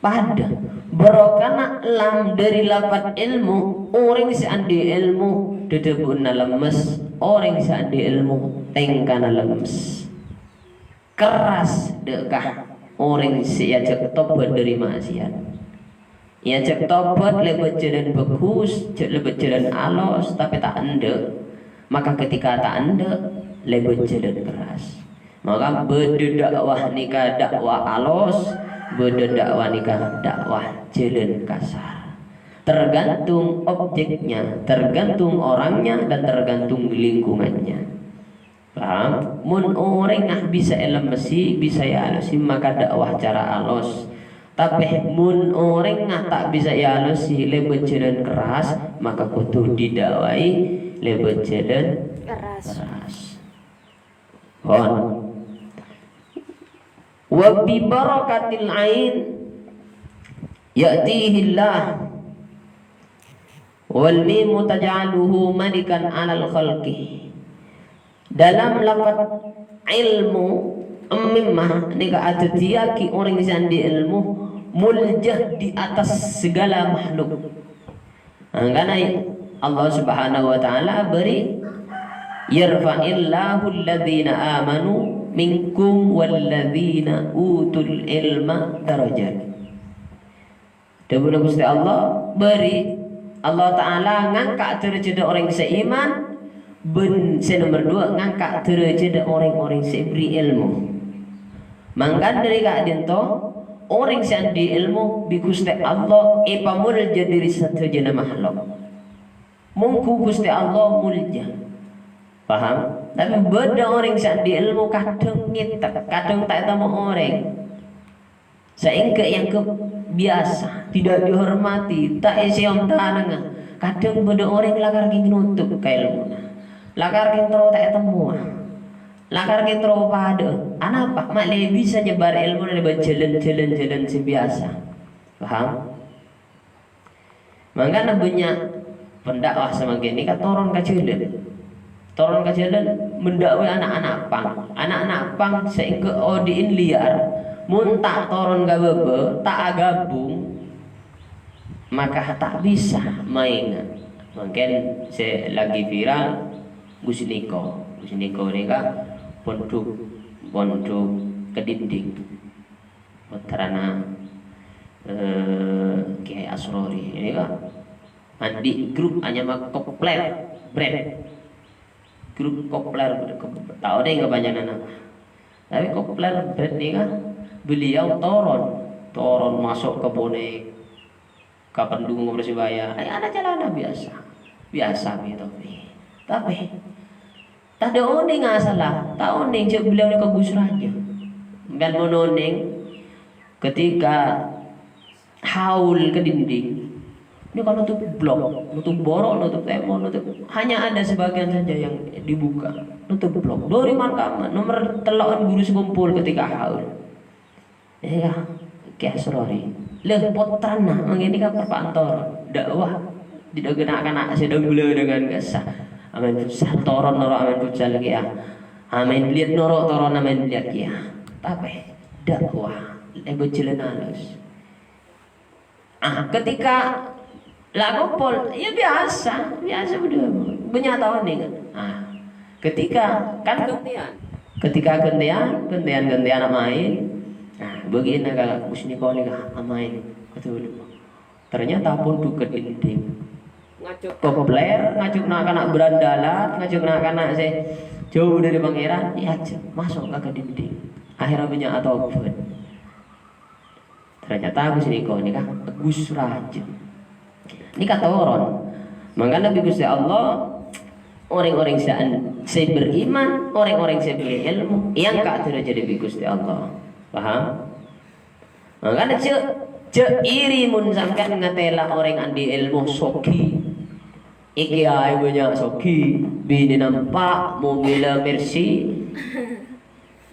Padâ, barokana lam dâri lafat èlmo, orèng sè andi' èlmo dhâdhâbuna lemmes, orèng sè andi' èlmo tèngkana lemmes. Kerras dâ' ka orèng sè èajhâk tobhât dâri ma'siyat. Èajhâk tobhât lèbât jhâlân bhâghus, jhâ-, lèbât jhâlân alos, tapè ta' endâ'. Maka ketika ta' endâ', lèbât jhâlân kerras. Maka bâdâ da'wa nèka da'wa alos, bâdâ da'wa nèka da'wa jhâlân kasar. Tergantung objeknya, tergantung orangnya, dan tergantung lingkungannya. Paham? Mon orèngnga bisa èlemmesè, bisa èalossè, maka da'wa cara alos. Tapè mon orèngnga ta' bisa èalossè, lèbât jhâlân kerras, maka kodhu dida'wai lèbât jhâlân Kerras. kerras. Pon. "Wa bi barakatil ain ya'tihillah, wal mimu taj'aluhu malikan 'alal khalqi." Dalam lafat èlmo, mim ma nèka adhâddhiyâghi orèng sè andi' èlmo molja di atas segala makhluk. Mangkana Allah Subhanahu wa Ta'ala bâri', "Yarfa'illahu alladhina amanu minkum walladhina utul ilma darajat." Dhâbuna Ghustè Allah, bâri' Allah Ta'ala ngangka' dârâjhâddhâ orèng sè iman, bân sè nomer duwâ' ngangka' dârâjhâddhâ orèng-orèng sè èberri' èlmo. Mangkana dâri ka'dinto, orèng sè andi' èlmo bi' Ghustè Allah èpamolja dâri sadhâjâna makhluk. Mongghu Ghustè Allah molja. Paham? Tapè bâdâ orèng sè andi' èlmo kadhâng ngètek, kadhâng ta' ètemmo orèng. Saèngghâ èangghep biyasa, tidak dihormati, ta' èsèyom tanangnga. Kadhâng bâdâ orèng lakar ghi' notop ka èlmona. Lakar ghi' terro ta' ètemmowa. Lakar ghi' terro padâ'â. Anapa? Ma' lè bisa nyebar èlmona lèbât jhâlân-jhâlân jhâlân sè biyasa. Paham? Mangkana bânnya' pendakwa samangkèn nèka toron ka jhâlân. Toron ka jhâlân mendakwai ana'-ana' pang. Ana'-ana' pang saèngghâ odi'in lèyar, mon ta' toron ka bâbâ, ta' aghâbung, maka ta' bisa maènga. Mangkèn sè lagi viral, Gus Niko. Gus Niko nèka pondhuk, pondhuk Kedinding. Pottrana, eh, Kiai Asrori. Ini kan andi' grup anyama Kopler Band. Grup Kopler Band. Tao deh kepanjangan apa. Tapi Kopler Band ini kan beliau toron. Toron masuk ke Bonek, ke Pendungan Persebaya. Ay, ada celana biasa. Biasa gitu. Tapi Tadâ' onèng asalla, ta' onèng jhâ' beliau nèka Ghus Rajâ. Sampèyan mon onèng, ketika haul ka dinding, nèka nutup blok, nutup bârâ', nutup tèmor, nutup, hanya ada sebagian saja yang dibuka, nutup blok. Dâri man-kaman, nomer tello'an ghuru sè kompol ketika haul. Iyâ, Kè Asrori. Lè, pottrana, mangkèn nèka perpa'an toron. Dakwah. Dâ' ghâna na'-kana' sè dâmbla dengan kassa. Amaèn futsal, toron noro' amaèn futsal kèya. Amaèn biliyat noro' toron amaèn biliyat kèya. Tapè, dakwah. Lè bâjâlân alus. Ah, ketika la' kompol, ya biasa, biasa bâdâ. Bânnya' taon nèka. Ah, ketika, kan ghântèyan. Ketika ghântèyan, ghântèyan, ghântèyan amaèn. Nah, bâgiânna ka Gus Niko nèka amaèn. Aduh, ternyata pondhuk ka dinding. Ngajhâk kopler, ngajhâk na'-kana' berandalan, ngajhâk na'-kana' sè jhâu dâri Pangèran, èajhâk maso' ka, ka dinding. Akhèrra bânnya' atobhât. Ternyata Gus Niko nèka Gus Rajâ. Nèka toron. Mangkana bi' Ghustè Allah, orèng-orèng sè an-, sè beriman, orèng-orèng sè bâri' èlmo, èangka' dârâjâddhâ bi' Ghustè Allah. Paham? Mangkana jhâ', jhâ' iri mon sampèyan ngatèla orèng andi' èlmo soghi. Èkèyaè bânnya' soghi, binèna empa', mobilla Mercy.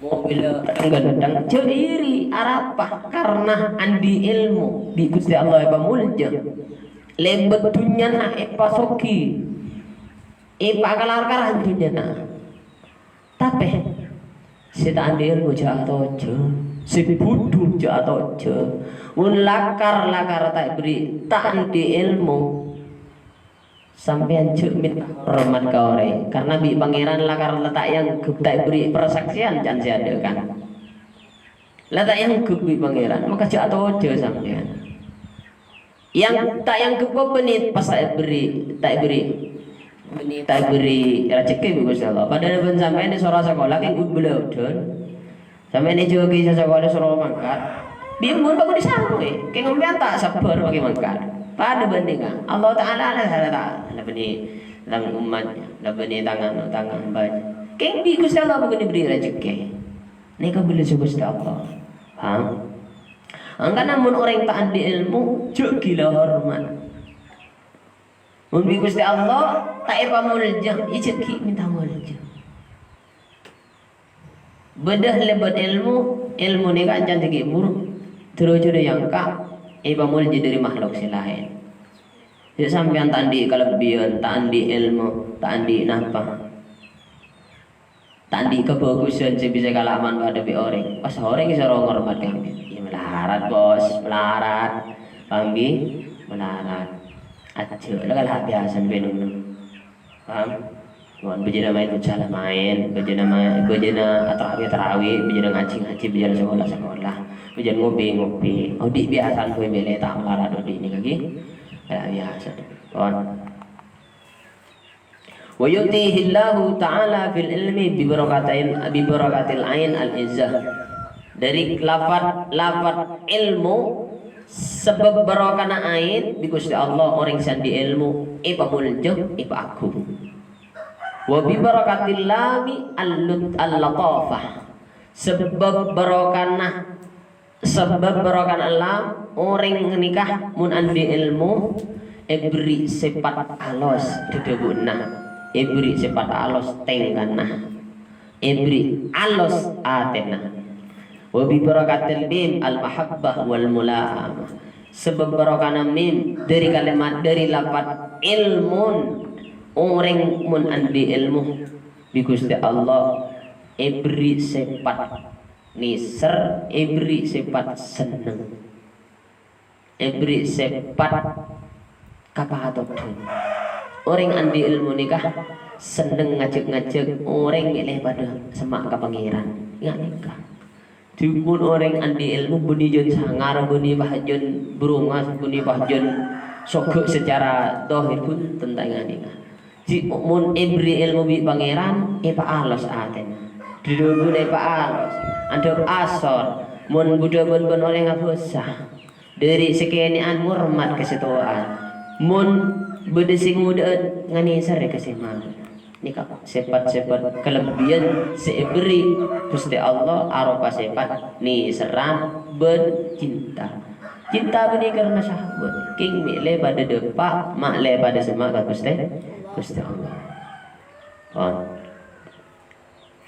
Mobilla ghântheng, jhâ' iri, arapa? Karna andi' èlmo, bi' Ghustè Allah èpamolja. Lèbât dhunnyana èpasoghi, èpakalar-kalar dhunnyana. Tapè, sè ta' andi' èlmo jhâ' atojjhâ, sè budhu jhâ' atojjhâ. Mon lakar-lakar ta' èberri', ta' andi' èlmo, sampèyan jhâ' mènta hormat ka orèng, karna bi' Pangèran lakar la ta' èangghep, ta' èberri' parsaksèyan can sè adâ', kan. La ta' èangghep bi' Pangèran, maka jhâ' atojjhâ sampèyan. Yang ta' èangghep kok bânnè pas ta' èberri', ta' èberri', bânnè ta' èberri' rajhekkè bi' Ghustè Allah. Padahal bân sampèyan èsoro sakola kèng bâlâudhân. Sampèyan èjhâuwâghi sakola soro mangkat. Bi' embun kok disambu'è. Kèng sampèyan ta' sabbhâr makè mangkat. Padâ bânnè ka. Allah Ta'ala la, la, la, la bânnè tang ommat, la bânnè tang anu, tang hamba. Kèng bi' Ghustè Allah bânnè èberri' rajhekkè. Nèka bâlâssa Ghustè Allah. Paham? Mangkana mon orèng ta' andi' èlmo, jhâ' ghilâ hormat. Mon bi' Ghustè Allah ta' èpamolja, iyâ jhâ' ghi' mènta molja. Bâdâ lèbât èlmo, èlmo nèka ancan ghi' bhuru, dârâjâddhâ èangka', èpamolja dâri makhluk sè laèn. Jhâ' sampèyan ta' andi' kalebbiyân, ta' andi' èlmo, ta' andi' napa. Ta' andi' kabhâghusân sè bisa èkala' manfaat bi' orèng. Pas orèng soro ngormat ka sampèyan. Iyâ, malarat, Bos, malarat. Paham, ghi? Malarat. Ajjhâ' la kala' biyasana bân nèng. Paham? Mon bâjâna maèn futsal, maèn. Bâjâna ma-, bâjâna atarawi, atarawi. Bâjâna ngajhi, ngajhi. Bâjâna sakola, sakola. Bâjâna ngopi, ngopi. Odi' biyasana bhâi mèlè ta' malarat odi' nèka, ghi? Kala' biyasa. Pon. Wa yu'tihillahu ta'ala fil ilmi bi barakatil, bi barakatil ain al izzah. Dâri lafat, lafat èlmo, sabâb barokana ain, bi' Ghustè Allah orèng sè andi' èlmo èpamolja, èpaaghung. Wa bi barakatil lami al-lut-, al-latafah. Sabâb barokana Sabâb barokana lam, orèng nèka mon andi' èlmo, èberri' sèpat alos dhâdhâbuwânna, èberri' sèpat alos tèngkana, èberri' alos atèna. Wa bi barakatil mim al-mahabbah wal mula'amah. Sabâb barokana mim dâri kalimat, dâri lafat èlmon, orèng mon andi' èlmo, bi' Ghustè Allah èberri' sèpat nèser, èberri' sèpat senneng, èberri' sèpat kapatodhân. Orèng andi' èlmo nèka senneng ngajhâk-ngajhâk orèng mèlè padâ semma' ka Pangèran. Nga' nèka. Dhâddhi mon orèng andi' èlmo bânnè jân sangar, bânnè pas jân brongas, bânnè pas jân soghâ' secara zahir bhunten ta' nga' nèka. Jhi' mon èberri' èlmo bi' Pangèran, èpaalos atèna. Dhâdhâbuna èpaalos. Andhâp asor, mon bhudhâ bân-bân orèng abhâsa. Dâri sakènè'an ngormat ka sè towa'an. Mon bâdâ sè ngodâ'ân, nganèser ka sè mabâ. Nèka sèpat-sèpat kalebbiyan sè èberri' Ghustè Allah aropa sèpat nèserra bân cinta. Cinta bânnè karana syahwat. Kèng mè' lè padâ dâpa', ma' lè padâ semma' ka Ghustè, Ghustè Allah. Pon.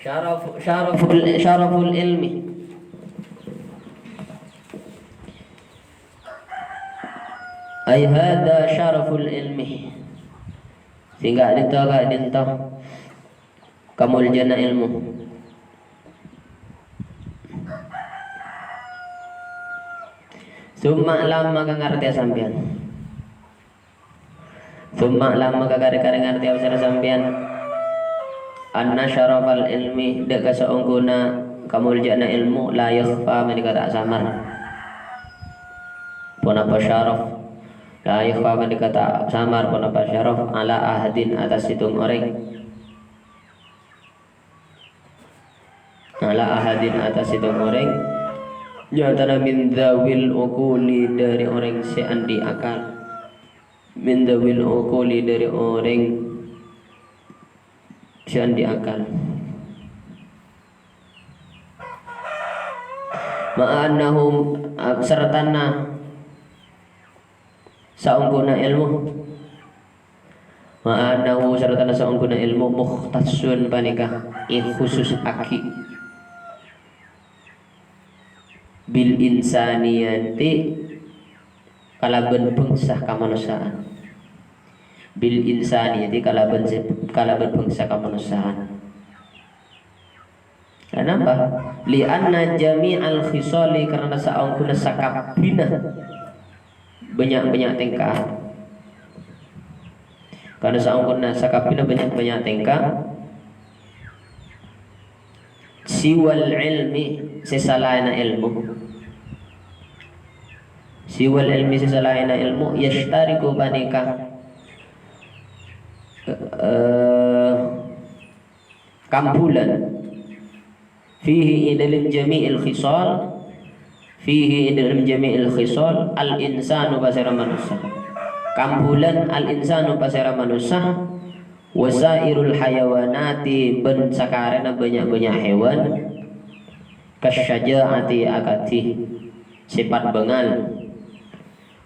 Syaraf-, syaraful, syaraful ilmi. Ay hadza syaraful ilmi. Sè ka'dinto, ka'dinto kamoljâna èlmo. Summa lam, maka ngartèya sampèyan. Summa lam, maka karè-karè ngartèya sèra sampèyan. Anna syarafal ilmi, dâ' ka saongghuna kamoljâna èlmo, la yakhfa, panèka ta' samar. Ponapa syaraf? La yakhfa, panèka ta' samar, ponapa syaraf? Ala ahadin, attas sèttong orèng. Ala ahadin, attas sèttong orèng. Nyatana min dzawil uquli, dâri orèng sè andi' akal. Min dzawil uquli, dâri orèng sè andi' akal. Ma'a annahum, sartana saongghuna èlmo. Ma'a annahu, sartana saongghuna èlmo, mukhtassun, panèka èkhususaghi. Bil insaniyati, kalabân bhângsa kamanossa'an. Bil insaniyati, kalabân se-, kalabân bhângsa kamanossa'an. Kenapa? Li anna jami'al khisali, karena saongghuna sakabbhina bânnya'-bânnya' tèngka. Karena saongghuna sakabbhina bânnya'-bânnya' tèngka. Siwal ilmi, sè salaènna èlmo. Siwal ilmi, sè salaènna èlmo, yashtariku, panèka, eh, kambulan. Fihi, ing dâlem jami'il khisal. Fihi, ing dâlem jami'il khisal, al-insanu, pasèra manossa. Kambulan al-insanu, pasèra manossa. Wa sa'irul hayawanati, bân sakarèna bânnya'-bânnya' hèwan. Kasyaja'ati, akadhi sèpat bângal.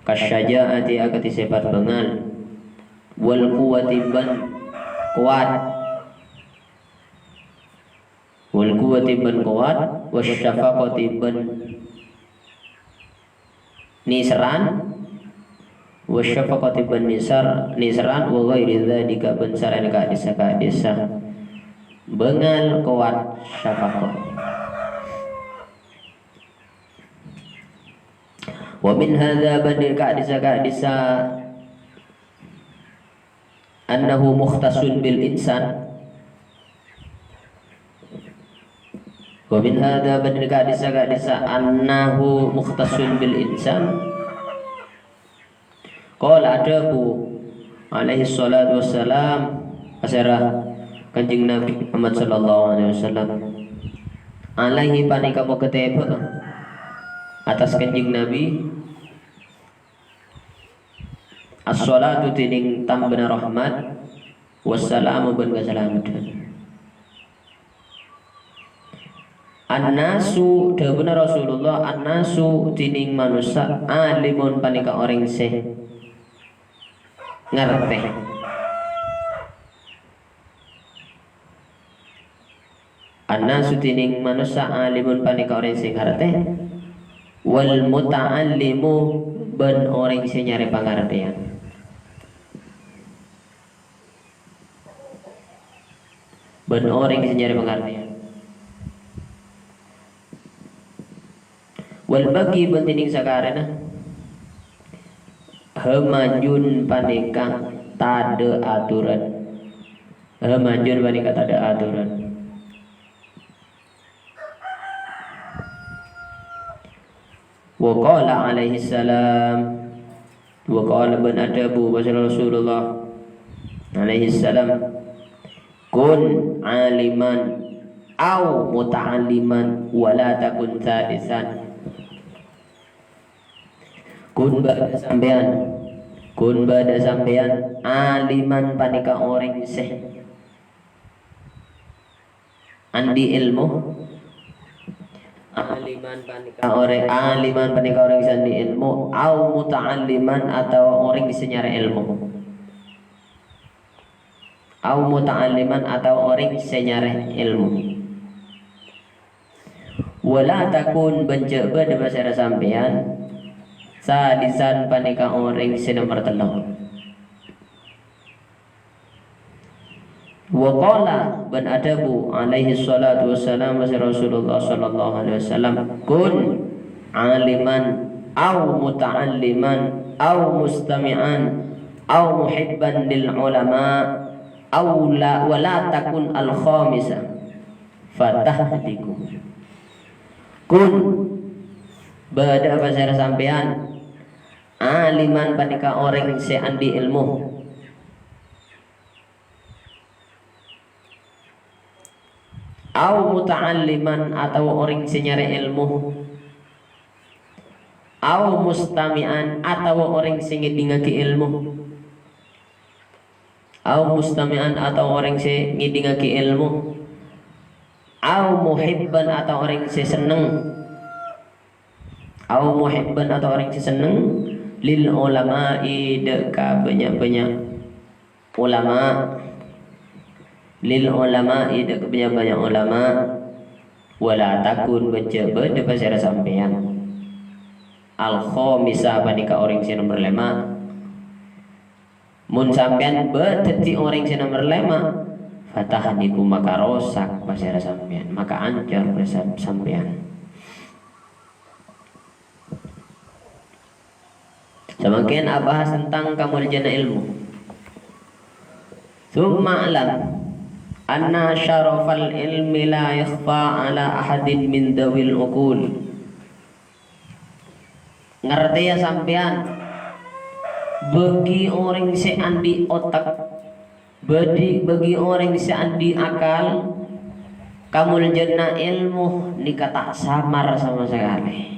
Kasyaja'ati, akadhi sèpat bângal. Wal quwwati, bân kowat. Wal quwwati, bân kowat, wasyafaqati, bân nèserran, wasyafaqati, bân nèser-, nèserran, wa ghairi dzalika, bân salaèn ka'dissa-ka'dissa. Bângal, kowat, syafaqah. Wa min hadza, bân dâri ka'dissa-ka'dissa, annahu mukhtassun bil insan. Wa min hadza, bân dâri ka'dissa-ka'dissa, annahu mukhtassun bil insan. Qala, adhâbu alaihi shalatu wassalam, pasèra Kanjeng Nabi Muhammad sallallahu alaihi wasallam. Alaihi, panèka moghâ tèbâ attas Kanjeng Nabi. As-shalatu, dhinèng tambâna rahmat, wassalamu, bân kasalameddhân. An-nasu, dhâbuna Rasulullah, an-nasu, dhinèng manossa, alimun, panèka orèng sè ngartè. An-nasu, dhinèng manossa, alimun, panèka orèng sè ngartè, wal muta'allimu, bân orèng sè nyarè pangartèyan. Bân orèng sè nyarè pangartèyan. Wal baqi, bân dhinèng sakarèna, hamajun, panèka tadâ' aturan. Hamajun, panèka tadâ' aturan. Wa qala alaihi salam, wa qala, bân adhâbu, pasèra Rasulullah alaihi salam, "Kun aliman au muta'alliman, wa la takun tsalisan." Kun bâdâ sampèyan, kun bâdâ sampèyan, aliman, panèka orèng sè Andi' èlmo. Aliman panèka orèng, aliman panèka orèng sè andi' èlmo, au muta'alliman, atabâ orèng sè nyarè èlmo. Au muta'alliman, atabâ orèng sè nyarè èlmo. Wala takun, bân jhâ' bâdâ pasèra sampèyan, salisan panèka orèng sè nomer tello'. Wa qala, bân adhâbu alaihi shalatu wassalam, Rasulullah sallallahu alaihi wasallam, "Kun aliman, au muta'alliman, au mustami'an, au muhibban lil ulama, au la, wa la takun al khamisa, fatahliku." Kun, bâdâ pasèra sampèyan, aliman panèka orèng sè andi' èlmo. Au muta'alliman, atabâ orèng sè nyarè èlmo. Au mustami'an, atabâ orèng sè ngèdingngaghi èlmo. Au mustami'an, atabâ orèng sè ngèdingngaghi èlmo. Au muhibban, atabâ orèng sè senneng. Au muhibban, atabâ orèng sè senneng, lil ulama'i, dâ' ka bânnya'-bânnya' ulama, lil ulama'i, dâ' ka bânnya'-bânnya' ulama, wala takun, bân jhâ' bâdâ pasèra sampèyan, al khamisa, panèka orèng sè nomer lèma'. Mon sampèyan bâ-, dhâddhi orèng sè nomer lèma', fatahliku, maka rosak pasèra sampèyan, maka ancor pasèra sampèyan. Samangkèn abahas tentang kamoljâna èlmo. Tsumma a'lam anna syarafal ilmi la yakhfa ala ahadin min dzawil uqul. Ngartèya sampèyan, bagi orèng sè andi' otak, bagi, bagi orèng sè andi' akal, kamoljâna èlmo nèka ta' samar sama sakalè.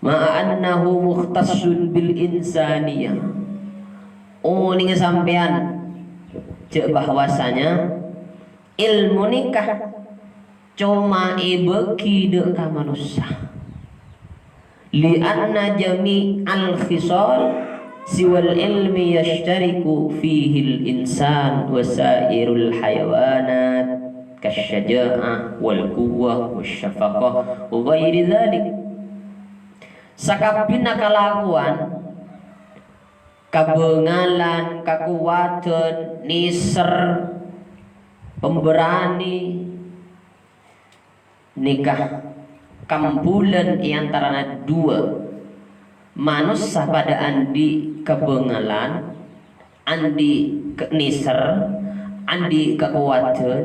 Ma'a annahu mukhtassun bil insaniyah. Onènga sampèyan, jhâ' bahwasanya èlmo nèka coma èbâgi dâ' ka manossa. Li anna jami'al khisal siwal ilmi yashtariku fihil insan wa sairul hayawanat, kasyaja'ah wal quwwah wasyafaqah wa ghairi dzalik. Sakabbhina kalakowan, kabângalan, kakowadhân, nèser, pemberani, nèka kambulân è antarana duwâ'. Manossa padâ andi' kabângalan, andi' ka-, nèser, andi' kakowadhân,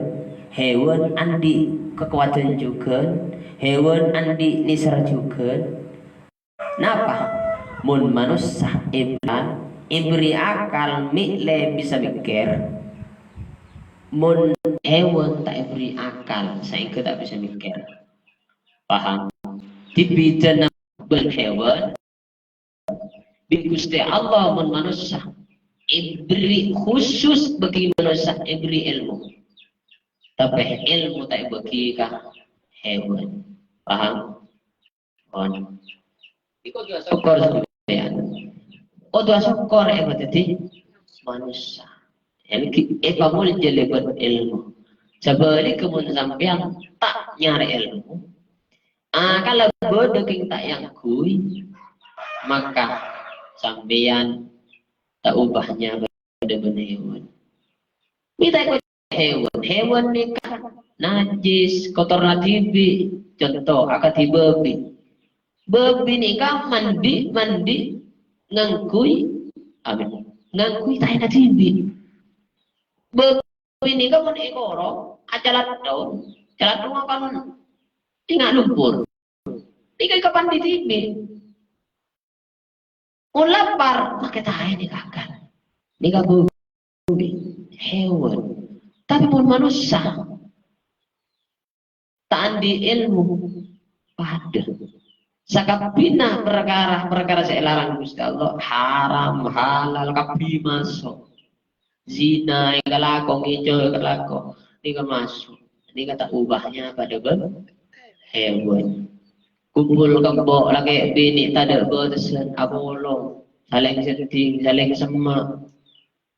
hèwan andi' kakowadhân jhughân, hèwan andi' nèser jhughân. Napa? Mon manossa èbri-, èbri akal mè' lè bisa mèkkèr, mon hèwan ta' èbri akal, saèngghâ ta' bisa mèkkèr. Paham? Dibidhâna bân hèwan, bi' Ghustè Allah mon manossa èbri khusus bagi manossa èbri èlmo. Tapè èlmo ta' èbâgi ka hèwan. Paham? Pon. Iku kodhu asokkor sampèyan. Kodhu asokkor èpadhâddhi manossa. Èngghi èpamoljâ lèbât èlmo. Sabhâligghâ mon sampèyan ta' nyarè èlmo, akalla bâdâ kèng ta' èangghuy, maka sampèyan ta' obâ nyabâ padâ bân hèwan. Mè' ta' èkoca' hèwan. Hèwan nèka najis, kotorna dhibi'. Conto, akadhi bâbi. Bâbi nèka mandi', mandi' ngangghuy, amin, ngangghuy taèna dhibi'. Bâbi nèka mon èkorong, acalatthong, calatthong akan enga' lumpur. Nèka èkapandi dhibi'. Mon lapar, makè taè nèka akan. Nèka bâbi, hèwan. Tapè mon manossa, ta' andi' èlmo, padâ. Sakabbhina parkara-parkara sè èlarang Ghustè Allah, haram, halal, kabbhi maso'. Zina èkalako, ngèco èkalako, nèka maso'. Nèka ta' obâna padâ bân hewan. Kumpul kempo lakè binè' tadâ' bâtesan, apolong, salèng sedding, salèng semma'.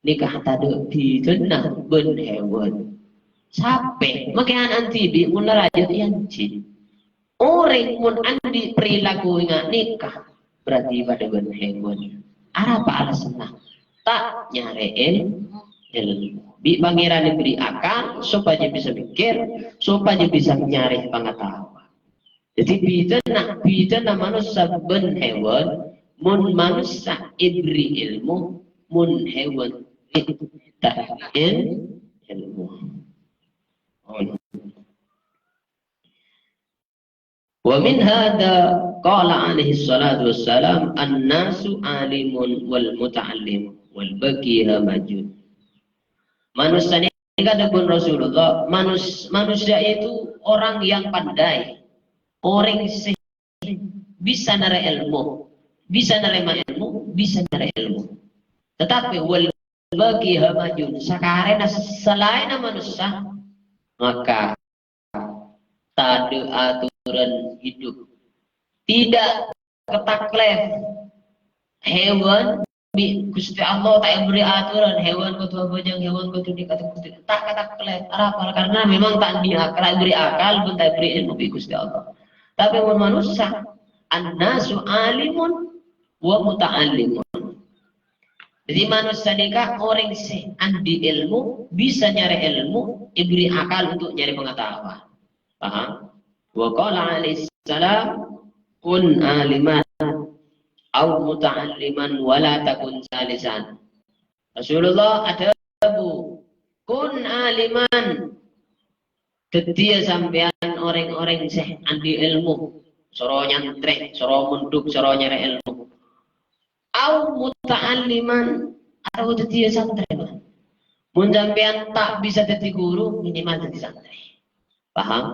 Nèka tadâ' bhidhâna bân hewan. Sapè makè ana'na dhibi' mon la rajâ èanjhi. Orèng mon andi' perilaku nga' nèka, berarti padâ bân hewan. Arapa alasanna? Ta' nyarè èl-, èlmo. Bi' Pangèran èberri' akal sopajâ bisa mèkkèr, sopajâ bisa nyarè pangataowan. Dhâddhi bhidhâna, bhidhâna manossa bân hewan, mon manossa èberri' èlmo, mon hewan ta' èl-, èlmo. Wa min hadza qala alaihi salatu wassalam, "An-nasu alimun wal muta'allim wal baqi hamajun." Manossa nèka dhâbuna Rasulullah, manus-, manusia itu orang yang pandai, orèng sè bisa narè èlmo, bisa narèma èlmo, bisa nyarè èlmo. Tetapi wal baqi hamajun, sakarèna salaènna manossa, maka tadâ' aturan hidup. Tidak ketaklif. Hewan bi' Ghustè Allah ta' èberri' aturan, hewan kodhu abhâjâng, hewan kodhu nèka, kodhu ta' ketaklif. Arapa? Karena memang ta' andi' akal, ta' èberri' akal, bân ta' èberri' èlmo bi' Ghustè Allah. Tapè mon manossa, "An-nasu alimun wa muta'allimun." Dhâddhi manossa nèka orèng sè andi' èlmo, bisa nyarè èlmo, èberri' akal untuk nyarè pangataowan. Paham? Wa qala alaihi salam, "Kun aliman au muta'alliman wa la takun salisan." Rasulullah adhâbu, "Kun aliman." Dhâddhiyâ sampèyan orèng-orèng sè andi' èlmo, soro nyantrè, soro mondhuk, soro nyarè èlmo. Au muta'alliman, atau dhâddhiyâ santrè, man. Mon sampèyan ta' bisa dhâddhi ghuru, minimal dhâddhi santrè. Paham?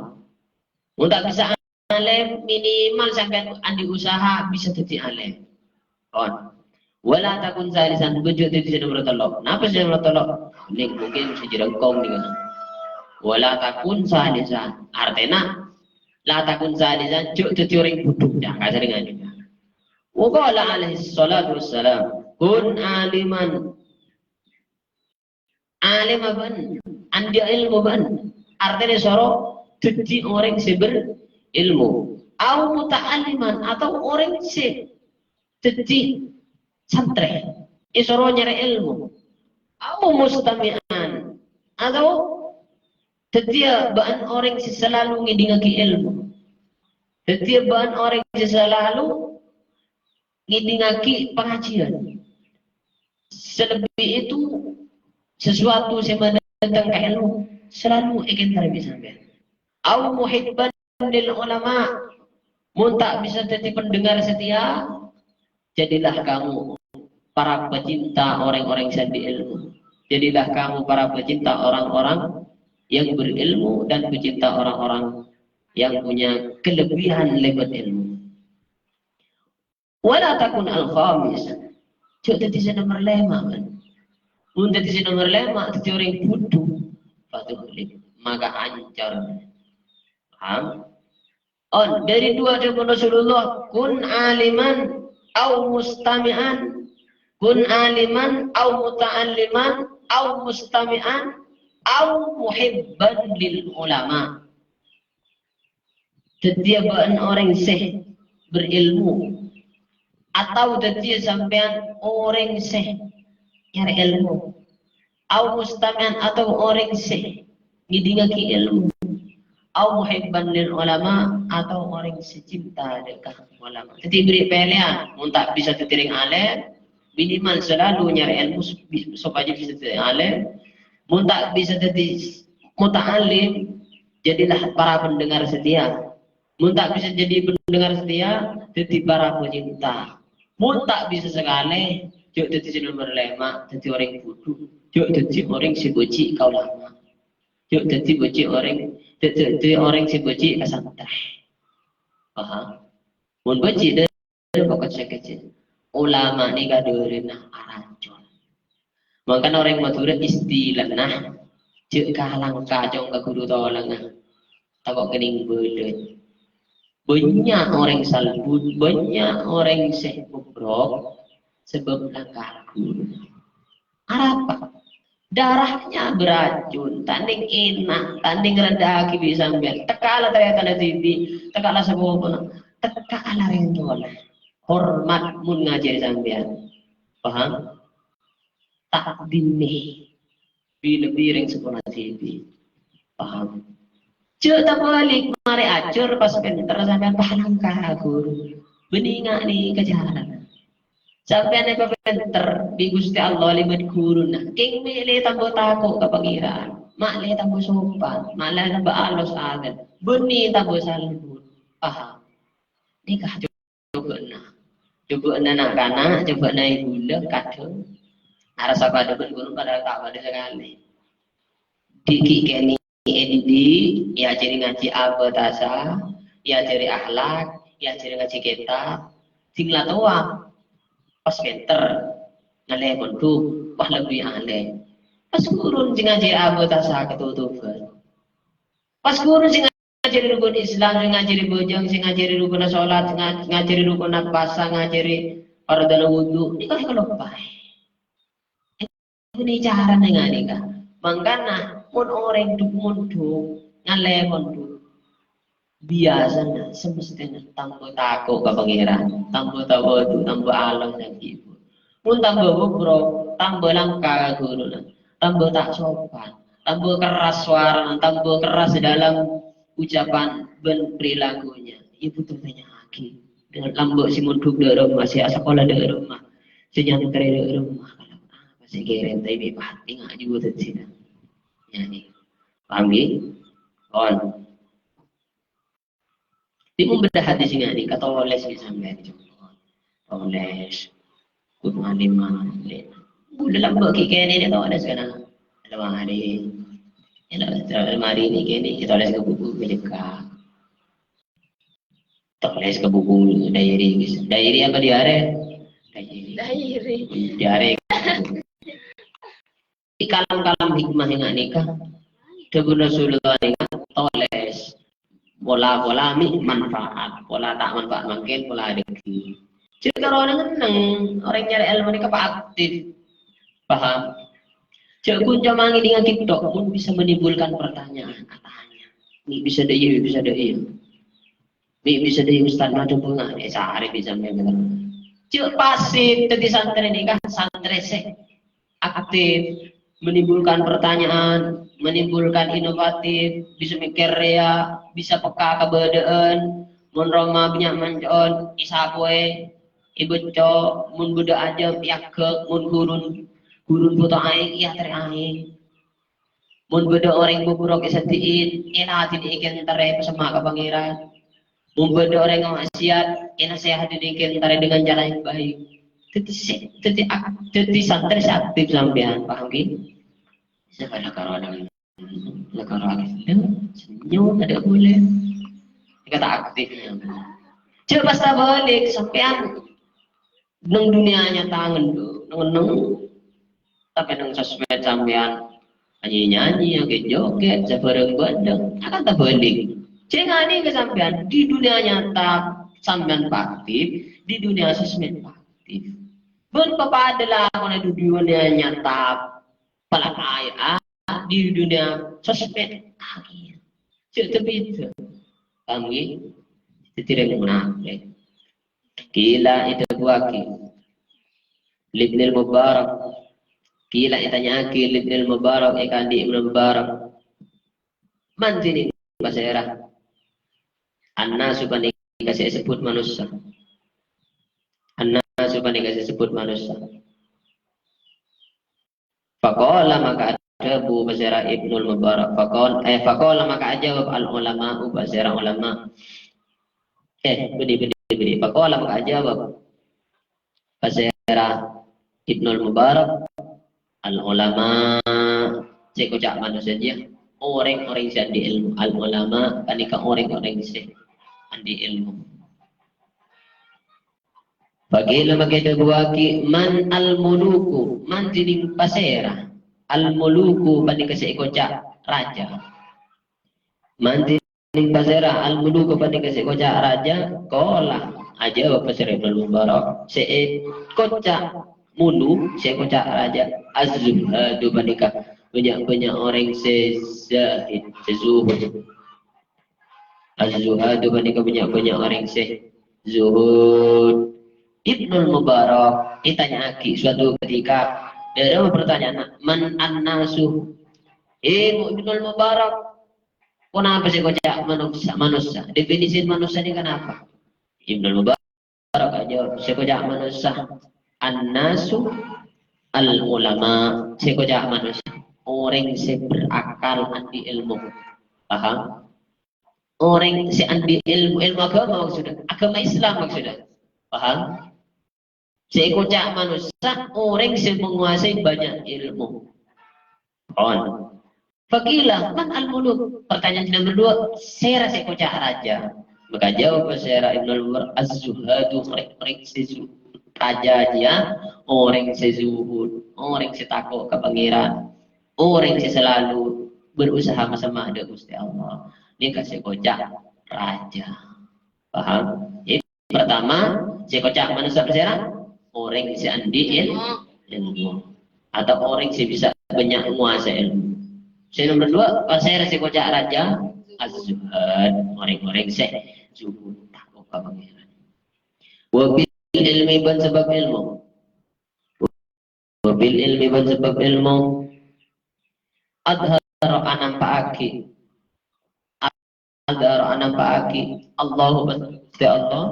Mon ta' bisa alèm, minimal sampèyan andi' usaha bisa dhâddhi alèm. Pon. Wa la takun salisan, bân jhâ' dhâddhi sè nomer tello'. Napa sè nomer tello'? Nèng mungkin sè jerengkong nèng. Wa la takun salisan. Artèna, la takun salisan, jhâ' dhâddhi orèng budhu. Ya, kasar dengan. Wa qala alaihi salatu wassalam, "Kun aliman." Alèm bâ'na, andi' èlmo bâ'na. Artèna soro dhâddhi orèng sè berèlmo. Au muta'alliman, atau orèng sè dhâddhi santrè, èsoro nyarè èlmo. Au mustami'an, atau dhâddhiyâ bâ'na orèng sè salalu ngèdingngaghi èlmo. Dhâddhiyâ bâ'na orèng sè salalu ngèdingngaghi pangajiân. Sè lebbi itu sesuatu sè madâteng ka èlmo, salalu èkèntarè bi' sampèyan. Au muhibban lil ulama, mon ta' bisa dhâddhi pendengar setia, jadilah kamu para pecinta orang-orang sè andi' èlmo. Jadilah kamu para pecinta orang-orang yang berilmu dan pecinta orang-orang yang punya kelebihan lewat ilmu. Wa la takun al-khamis. Jhâ' dhâddhi sè nomer lèma', kan. Mon dhâddhi sè nomer lèma', dhâddhi orèng budhu, fatuhlik, maka ancor. Paham? On, dari dua dhâbuna Rasulullah, "Kun aliman au mustami'an, kun aliman au muta'alliman au mustami'an au muhibban lil ulama." Dhâddhiyâ bâ'na orèng sè berilmu, atau dhâddhiyâ sampèyan orèng sè nyarè èlmo, au mustami'an, atau orèng sè ngèdingngaghi èlmo, au muhibban lil ulama, atau orèng sè cinta dâ' ka ulama. Dhâddhi, beri pèlèyan, mon ta' bisa dhâddhi rèng alèm, minimal salalu nyarè èlmo sup-, sopajâ bisa dhâddhi alèm. Mon ta' bisa dhâddhi muta'allim, jadilah para pendengar setia. Mon ta' bisa dhâddhi pendengar setia, dhâddhi para pecinta. Mon ta' bisa sakalè, jhâ' dhâddhi sè nomer lèma', dhâddhi orèng budhu. Jhâ' dhâddhi orèng sè bâji' ka ulama. Jhâ' dhâddhi bâji' orèng, jhâ', jhâ' dhâddhi orèng sè bâji' ka santrè. Paham? Mon bâji' dâ-, pokok sè kèjhâ'. Ulama nèka dârina arancon. Mangkana orèng Madhurâ istilahna Jhâ' kalangka cong ka ghuru tolangnga. Tako' kenning bâdâ. Bânnya' orèng salbut, bânnya' orèng sè bobrok sabâb langka ghuru. Arapa? Darahnya beracun, tanding èna', tanding rendhâ'aghi bi' sampèyan. Tekka' la tarètanna dhibi', tekka' la sapopona, tekka' la rèng towana. Hormat mon ngajhâri sampèyan. Paham? Takdimè. Bi-, lebbi rèng sapona dhibi'. Paham? Jhâ' tabâlik, marè ajhâr pas pènter sampèyan pas langka ghuru. Bânnè nga'nè ka jhâlân. Sampèyan èpapènter bi' Ghustè Allah lèbât ghuruna. Kèng mè' lè tambâ tako' ka Pangèran. Ma' lè tambâ sopan. Ma' lè tambâ alos atèna. Bânnè tambâ salbut. Paham? Nèka Cobâ'na. Cobâ'na na'-kana', cobâ'na è bulâ, kadhâng. Arassa padâ bân ghuru padahal ta' padâ sakalè. Dhi' ghi' kènè' èdhidhi', èajhâri ngajhi abhâtasa, èajhâri akhlak, èajhâri ngajhi kètab. Dhing la towa. Pas pènter. Ngalè mondhuk, pas lebbi alèm. Pas ghurun sè ngajhi abhâtasa katotobhân. Pas ghuru sè ngajhâri rukun Islam, sè ngajhâri bhâjâng, sè ngajhâri rukunna sholat, sè nga-, ngajhâri rukunna pasa, ngajhâri fardhuna wudhu, nèka kaloppaè. Èngghi carana nga-, nèka. Mangkana, mon orèng dhuk-mondhuk, ngalè mondhuk, biyasana semestèna tambâ tako' ka Pangèran, tambâ tawadhu, tambâ alos dhâddhi. Mon tambâ bobrok, tambâ langka ka ghuruna, tambâ ta' sopan, tambâ kerras sowarana, tambâ kerras dalam ucapan bân perilakunya. Iyâ, bhuto tanya'aghi. Lambâ' sè mondhuk dâ' remma, sè asakola dâ' remma, sè nyantrè dâ' remma. Apa sè kèrèm, tapè pati ngajhu dhâddhina. Yâ, nèka. Paham, ghi? Pon. Dhi' mon bâdâ hadis sè ngandika tolès bi' sampèyan, conto. Tolès. Kut alim alim. Bulâ lambâ' ghi' kènè' nè tolès kana lemari. Lemari nè kènè' tolès ka buku, ka jhâgghâ. Tolès ka buku diary. Diary apa diare? Diary. Diary. Diary. Kalam-kalam hikmah nga' nèka, dhâbuna Rasulullah nèka, tolès. Pola-pola mè' manfaat, pola ta' manfaat mangkèn, pola dhâggi'. Jhâ' karona ngennèng, orèng nyarè èlmo nèka pa-, aktif. Paham? Jhâ' ghun coma ngèdingngaghi tok, pun bisa menimbulkan pertanyaan, atanya. Mè' bisa dâ' iyâ, bisa dâ' iyâ. Mè' bisa dâ' ustad madhep bhunga, eh, sarè bisa mè' bener. Jhâ' pasif dhâddhi santrè nèka, santrè sè aktif, menimbulkan pertanyaan, menimbulkan inovatif, bisa mèkkèr rèya, bisa peka kabâdâ'ân, mon roma bânnya' manco'on, èsapowè, èbâcco, mon bâdâ ajâm, èaghâk, mon ghurun, ghurun bhuto aèng, èyaterrè aèng. Mon bâdâ orèng bobrok èsadhi'i, èladhinè èkèntarè pasemma' ka Pangèran. Mon bâdâ orèng ma'siyat, ènasèhadhi èkèntarè dengan cara yang baik. Dhâddhi sè, dhâddhi ak-, dhâddhi santrè sè aktif sampèyan, paham, ghi? Sapa la karo nang, la karo aktif, senyum, ada boleh. Kata aktif. Jhâ' pas tabâlik, sampèyan neng dunia nyata ngendhu, neng-enneng. Tapè neng sosmed sampèyan nyanyi-nyanyi, joget-joget, sabârâng bâdâ. Akan tabâlik. Jhâ' ngandika sampèyan, di dunia nyata sampèyan pa-, aktif, di dunia sosmed pa-, aktif. Bân papadâ lakona di dunia nyata pala-, a-, a-, di dunia sosmed aktif. Jhâ' tabidhâ. Paham, ghi? Dhâddhi rèng munafik. Qila, èdhâbuwaghi li Ibnil Mubarak. Qila, ètanya'aghi li Ibnil Mubarak, è Kandi Ibnu Mubarak. Man, dhinèng pasèra? An-nasu, panèka sè èsebbhut manossa. An-nasu, panèka sè èsebbhut manossa. Faqala, maka adhâbu pasèra Ibnul Mubarak. Faqal-, eh, faqala, maka ajâwâb al-ulama'u, pasèra ulama. Eh, bânnè, bânnè, bânnè. Faqala, maka ajâwâb pasèra Ibnul Mubarak, al-ulama, sè koca' manossa jiyâ, orèng-orèng sè andi' èlmo. Al-ulama panèka orèng-orèng sè andi' èlmo. Faqila, maka èdhâbuwaghi, man al-muluku, man, dhinèng pasèra? Al-muluku panèka sè èkoca' raja. Mandhi neng pasèra, al-muluku panèka sè èkoca' raja? Qala, ajâwâb pasèra Ibnul Mubarak, sè èkoca' muluk, sè èkoca' raja, az-zuhadu panèka bânnya'-bânnya' orèng sè zahid, sè zuhud. Az-zuhadu panèka bânnya'-bânnya' orèng sè zuhud. Ibnul Mubarak ètanya'aghi suatu ketika, dâ' remma pertanyaanna, "Man an-nasu?" È, Ibnul Mubarak, ponapa sè èkoca' manossa, manossa? Definisi manossa nèka napa? Ibnul Mubarak ajâwâb, sè èkoca' manossa, "An-nasu al-ulama." Sè èkoca' manossa, orèng sè berakal, andi' èlmo. Paham? Orèng sè andi' èlmo, èlmo aghâma maksudda, aghâma Islam maksudda. Paham? Sè èkoca' manossa, orèng sè menguasai banyak ilmu. On. Faqila, "Man al-muluk?" Pertanyaan nomor dua, sèra sè èkoca' raja? Maka jawab sèra Ibnu Umar, "Az-zuhadu, rèng-rèng sè zu-, raja jiyâ, orèng sè zuhud, orèng sè tako' ka Pangèran, orèng sè selalu berusaha masemma dâ' Ghustè Allah. Nèka sè èkoca' raja." Paham? Jadi, pertama, sè èkoca' manossa pasèra? Orèng sè andi' il-, ilmu. Atau orèng sè bisa bânnya' nguasai ilmu. Sè nomor dua, pasèra sè èkoca' raja? Az-zuhad, orèng-orèng sè zuhud, tako' ka Pangèran. Wa bil ilmi, bân sabâb ilmu. Wa bil ilmi, bân sabâb ilmu. Adhara, anampa'aghi. Adhara, anampa'aghi. Allahu, Ghustè Allah.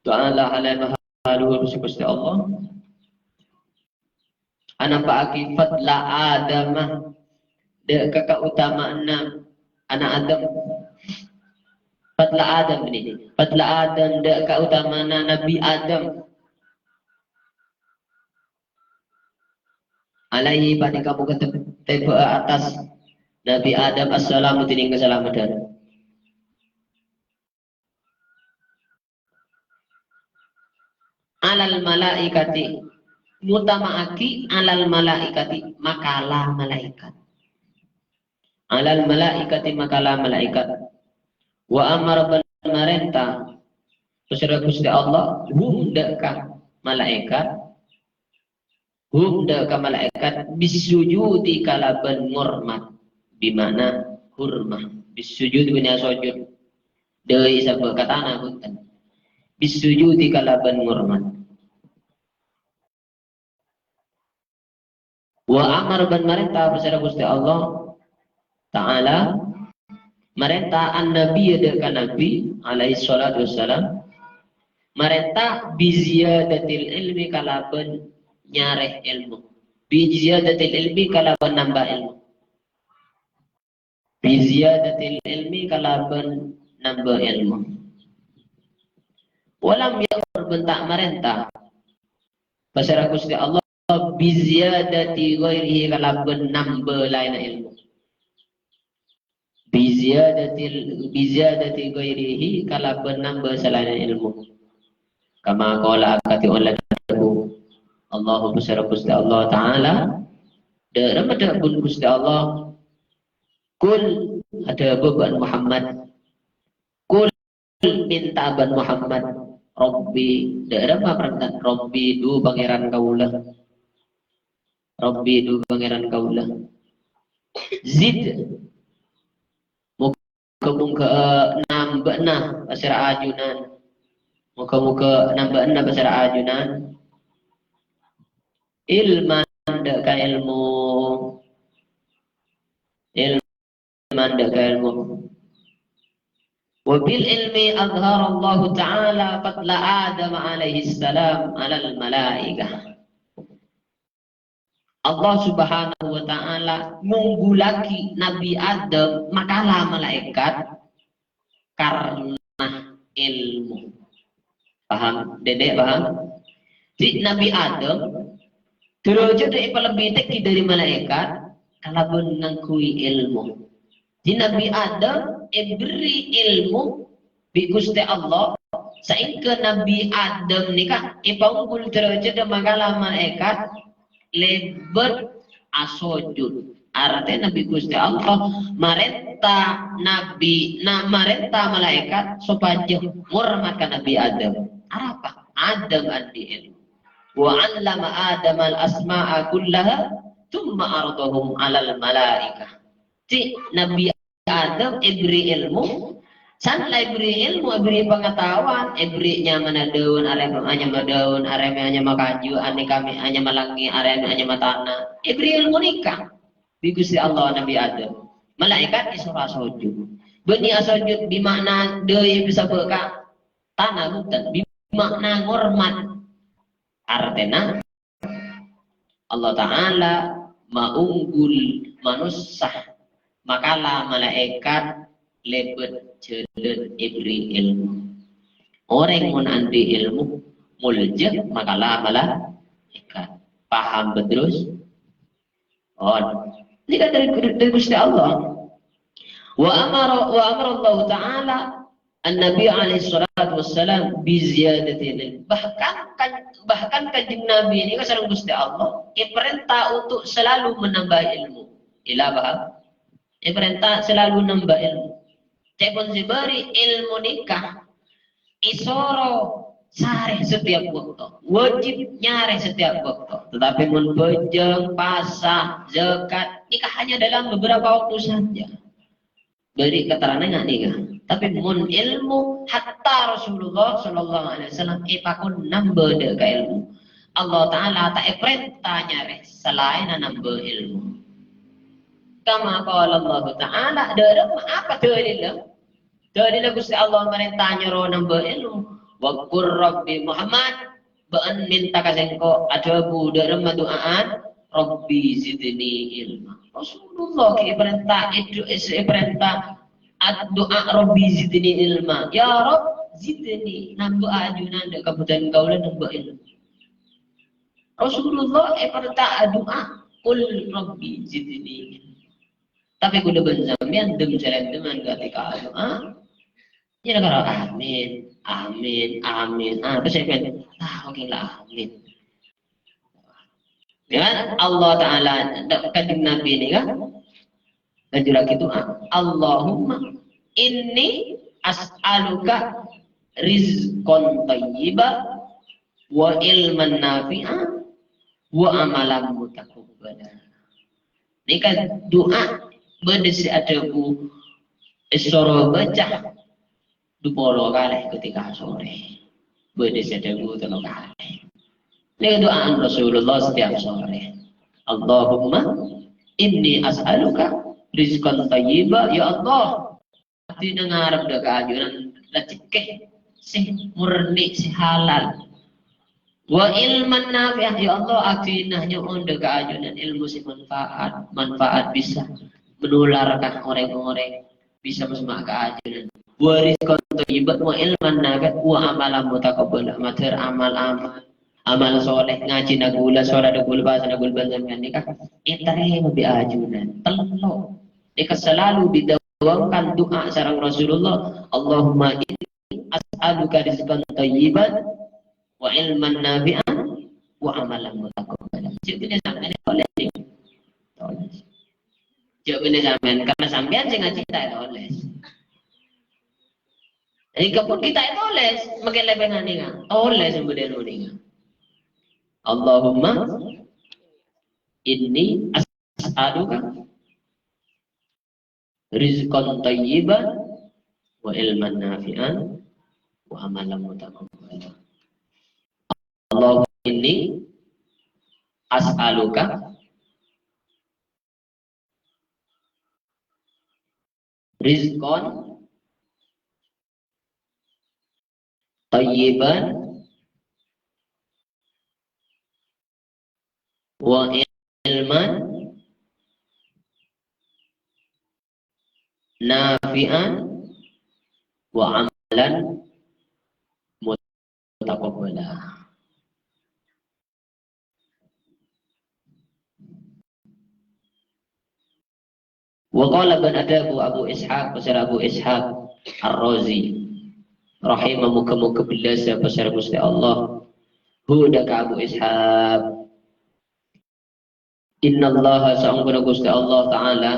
Ta'ala, halal maha luhur Ghustè Allah. Anampa'aghi fadla Adama, dâ' ka kaotama'anna ana' Adam. Fadla Adam ini. Fadla Adam, dâ' ka kaotama'anna Nabbhi Adam. Alaihi, panèka moghâ tep-, tebâ'â attas Nabbhi Adam assalamu, dhinèng kasalameddhân. Alal malaikati, ngutama'aghi alal malaikati, makala malaèkat. Alal malaikati, makala malaèkat. Wa amara, bân marènta, pasèra Ghustè Allah, hum, dâ' ka malaèkat, hum, dâ' ka malaèkat, bisujudi, kalabân ngormat, bima'na hormat. Bisujud bânnè sojud. Dâi sabâ ka tana, bhunten. Bisujudi, kalabân ngormat. Wa amar, bân marènta pasèra Ghustè Allah Ta'ala, marènta an-Nabi, dâ' ka Nabbhi, alaihi shalatu wassalam, marènta bi ziyadatil ilmi, kalabân nyarè èlmo. Bi ziyadatil ilmi, kalabân nambâ èlmo. Bi ziyadatil ilmi, kalabân nambâ èlmo. Wa lam ya'mur, bân ta' marènta pasèra Ghustè Allah, bi ziyadati ghairihi, kalabân nambâ laènna èlmo. Bi ziyadatil, bi ziyadati ghairihi, kalabân nambâ salaènna èlmo. Kama qala, akadhi ollè dhâbu Allahu, pasèra Ghustè Allah Ta'ala, dâ' remma dhâbuna Ghustè Allah, "Qul," adhâbu bân Muhammad, "Qul," mènta bân Muhammad, "Rabbi," dâ' remma parènta, "Rabbi, dhu Pangèran kaulâ. Rabbi, dhu Pangèran kaulâ. Zid," moghâ-moghâ nambâ'âna pasèra ajunan. Moghâ-moghâ nambâ'âna pasèra ajunan. Ilman, dâ' ka èlmo. Ilman, dâ' ka èlmo. Wa bil ilmi azharallahu ta'ala fadla Adam alaihissalam alal malaikah. Allah Subhanahu wa Ta'ala ngungghullaghi Nabbhi Adam makala malaèkat karna èlmo. Paham? Dâddhi paham? Jhi, Nabbhi Adam dârâjhâddhâ èpalebbi tèngghi dâri malaèkat kalabân ngangghuy èlmo. Jhi, Nabbhi Adam èbherri' èlmo bi' Ghustè Allah, saèngghâ Nabbhi Adam nèka èpaongghullâ dârâjhâddhâ makala malaèkat lèbât asojud. Artèna bi' Ghustè Allah marènta nabi, na-, marènta malaèkat sopajâ ngormat ka Nabi Adam. Arapa? Adam andi' èlmo. "Wa 'allama Adamal asma'a kullaha, tsumma 'aradhahum 'alal malaikah." Cè' Nabi Adam èbherri' èlmo, san la èbherri' èlmo, èbherri' pangataowan, èbherri' nyamana daun, arèya nyama daun, arèya nyama kaju, anè kami nyama langngè', arèya nyama tana. Èbherri' èlmo nèka bi' Ghustè Allah Nabi Adam. Malaèkat èsoro asojud. Bânnè asojud bi' ma'na dâi bisa bâ' ka tana, bhunten, bi' ma'na ngormat. Artèna, Allah Ta'ala maunggul manossa makala malaèkat lèbât jhâlân èbherri' èlmo. Orèng mon andi' èlmo, molja makala malaèkat. Paham, Petrus? Oh, ini kan dari, dari Gusti Allah. Wa amara, wa amara Allah Ta'ala an-Nabi alaihi salatu wassalam bi ziyadatil ilm. Bahkan kan, bahkan Kanjeng Nabi ini kan sareng Gusti Allah, èparènta untuk selalu menambah ilmu. Ila paham? Èparènta selalu nambah ilmu. Ca'èpon sè bâri' ilmu nèka èsoro sarè setiap waktu, wajib nyarè setiap waktu. Tetapi mon bhâjâng, pasa, zakat, nèka hanya dalam beberapa waktu saja. Bâri' keterangan nèka. Tapi mon ilmu, hatta Rasulullah sallallahu alaihi wasallam èpakon nambâ dâ' ka ilmu. Allah Ta'ala ta' èparènta nyarè salaènna nambâ ilmu. Kama qala Allah Ta'ala, dâremma apa dalilla? Dalilla Gusti Allah marènta nyoro nambâ ilmu. "Wa qur Rabbi," Muhammad, bâ'ân mènta ka sèngko', adhâbu dâremma du'a'an, "Rabbi zidni ilma." Rasulullah ghi' èparènta, èdu-, èparènta ad-, du'a, "Rabbi zidni ilma." "Ya Rabb, zidni," nambâ ajunan dâ' kabudhâ'ân kaulâ nambâ ilmu. Rasulullah èparènta adu'a, "Qul Rabbi zidni ilma." Tapè kaulâ bân sampèyan dhâm-salèndhâman ghâtè ka adu'a. Nyèna karo, "Amin, amin, amin." Ah, terus sampèyan, "Ah, oke lah, amin." Ya kan? Allah Ta'ala, Kanjeng Nabi nèka, kan, ngajhârraghi du'a, "Allahumma inni as'aluka rizqan thayyiba wa ilman nafi'a wa amalan mutaqabbala." Nèka du'a bâdâ sè adhâbu èsoro bâca dupolo kalè ketika sore. Bâdâ sè adhâbu tello kalè. Nèka du'aan Rasulullah setiap sore. "Allahumma inni as'aluka rizqan thayyiba," ya Allah, abdhina ngarep dâ' ka ajunan rajhekkè sè murni, sè halal. "Wa ilman nafi'ah," ya Allah, abdhina nyo'on dâ' ka ajunan ilmu sè manfaat, manfaat bisa menular ka orèng-orèng, bisa masemma' ka ajunan. "Wa rizqan thayyiban wa ilman nafi'an wa amalan mutaqabbala," mator amal-amal, amal soleh, ngajhina kaulâ, solana kaulâ, pasana kaulâ bân sampèyan nèka ètarèma bi' ajunan. Tello'. Nèka selalu didawamkan du'a sareng Rasulullah, "Allahumma inni as'aluka rizqan thayyiban wa ilman nafi'an wa amalan mutaqabbala." Jâ' bânnè sampèyan tolès. Tolès. Jâ' bânnè sampèyan, karena sampèyan sè ngajhi ta' ètolès. Ènggi pon ghi' ta' ètolès, makè lèbât nèka. Tolès sambhâdhân nèka. "Allahumma inni as'aluka rizqan thayyiban wa ilman nafi'an wa amalan mutaqabbala." "Allahumma inni as'aluka rizqan thayyiban wa ilman nafi'an wa amalan mutaqabbala." Wa qala bân adhâbu Abu Ishaq, pasèra Abu Ishaq Ar-Razi, rahimah, moghâ-moghâ bellâsa pasèra Ghustè Allah. Hu, dâ' ka Abu Ishaq, Innallaha, saongghuna Gusti Allah Ta'ala,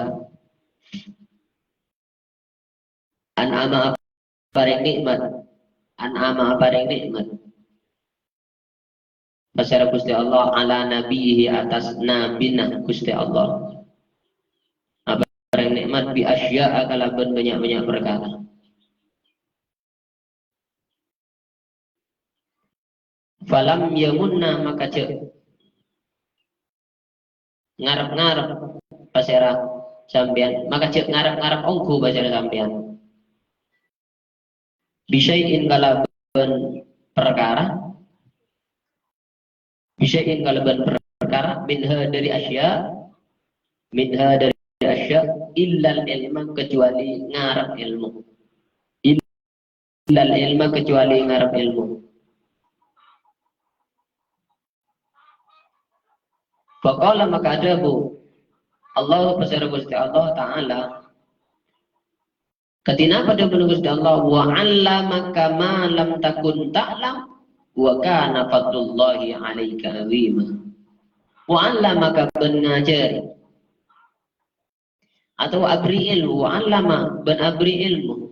an'ama, aparèng nè'mat. An'ama, aparèng nè'mat. Pasèra Gusti Allah, ala nabiyhi, atas nabina Gusti Allah. Aparèng nè'mat bi asya'a, kalabân bânnya'-bânnya' parkara. Falam yamunna, maka jhâ' ngarep-ngarep pasèra sampèyan, maka jhâ' ngarep-ngarep ongghu pasèra sampèyan. Bisyai'in, kalabân parkara, bisyai'in, kalabân parkara, minha, dâri asya', minha, dâri asya', illal ilma, kecuali ngarep èlmo. Illal ilma, kecuali ngarep èlmo. Faqala, maka adhâbu Allah, pasèra Gusti Allah Ta'ala, kadhi napa dhâbuna Gusti Allah, "Wa 'allamaka ma lam takun ta'lam, wa kana fadlullahi 'alaika 'azima." "Wa 'allamaka," bân ngajhâri, atabâ abri èlmo, "wa 'allama," bân abri èlmo.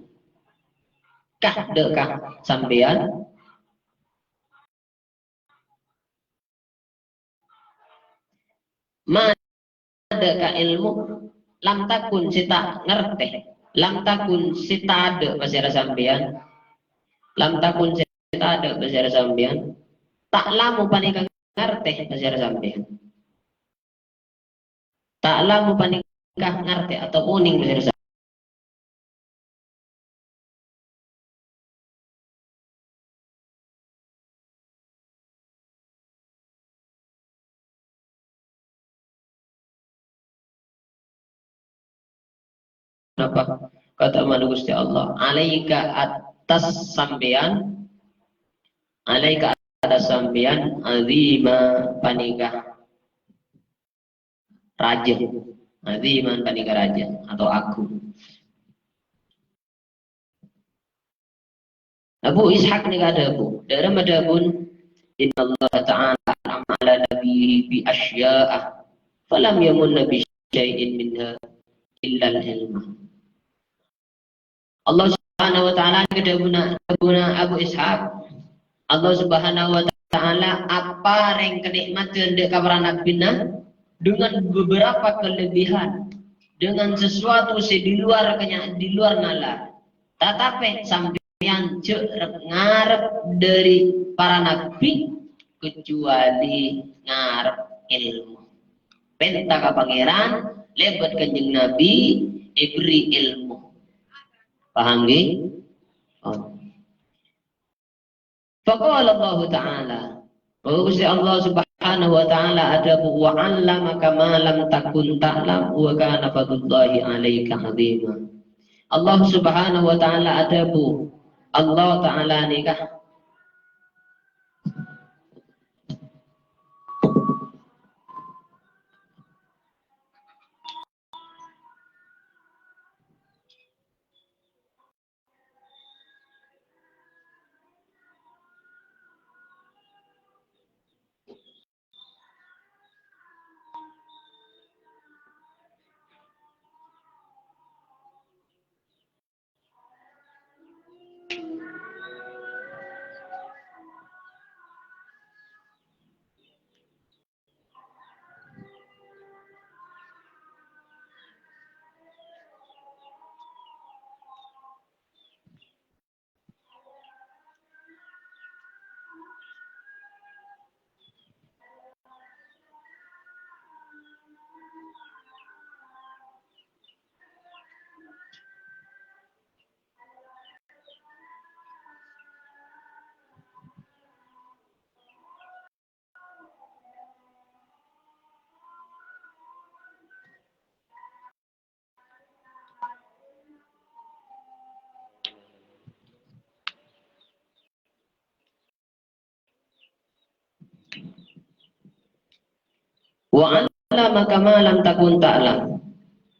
Ka, dâ' ka sampèyan. Ma, dâ' ka èlmo, lam takun, sè ta' ngartè. Lam takun, sè tadâ' pasèra sampèyan. Lam takun, sè tadâ' pasèra sampèyan. Ta'lamu, panèka ngartè pasèra sampèyan. Ta'lamu, panèka ngartè atabâ onèng pasèra sampèyan. Napa? Kata manu Gusti Allah, "Alaika," atas sampèyan, "alaika," atas sampèyan, "'azima," panèka rajâ. "'Aziman," panèka rajâ atau agung. Abu Ishaq nèka adhâbu, dâ'remma dhâbuna, "Innallaha ta'ala an'ama 'ala nabiyyihi bi asya'a, falam yamunna bi syai'in minha illal ilma." Allah Subhanahu wa Ta'ala nèka dhâbuna, dhâbuna Abu Ishaq, Allah Subhanahu wa Ta'ala aparèng kanè'matan dâ' ka para nabbhina dengan beberapa kelebihan, dengan sesuatu sè di luar kenya-, di luar nalar. Tatapè sampèyan jhâ' rep-ngarep dâri para nabbhi, kecuali ngarep èlmo. Pènta ka Pangèran, lèbât Kanjeng Nabi, èbherri' èlmo. Paham, ghi? Oh. Faqala Allahu Ta'ala, Gusti Allah Subhanahu wa Ta'ala adhâbu, "Wa 'allamaka ma lam takun ta'lam, wa kana fadlullahi 'alaika 'azima." Allah Subhanahu wa Ta'ala adhâbu, Allah Ta'ala nèka "Wa 'allamaka ma lam takun ta'lam."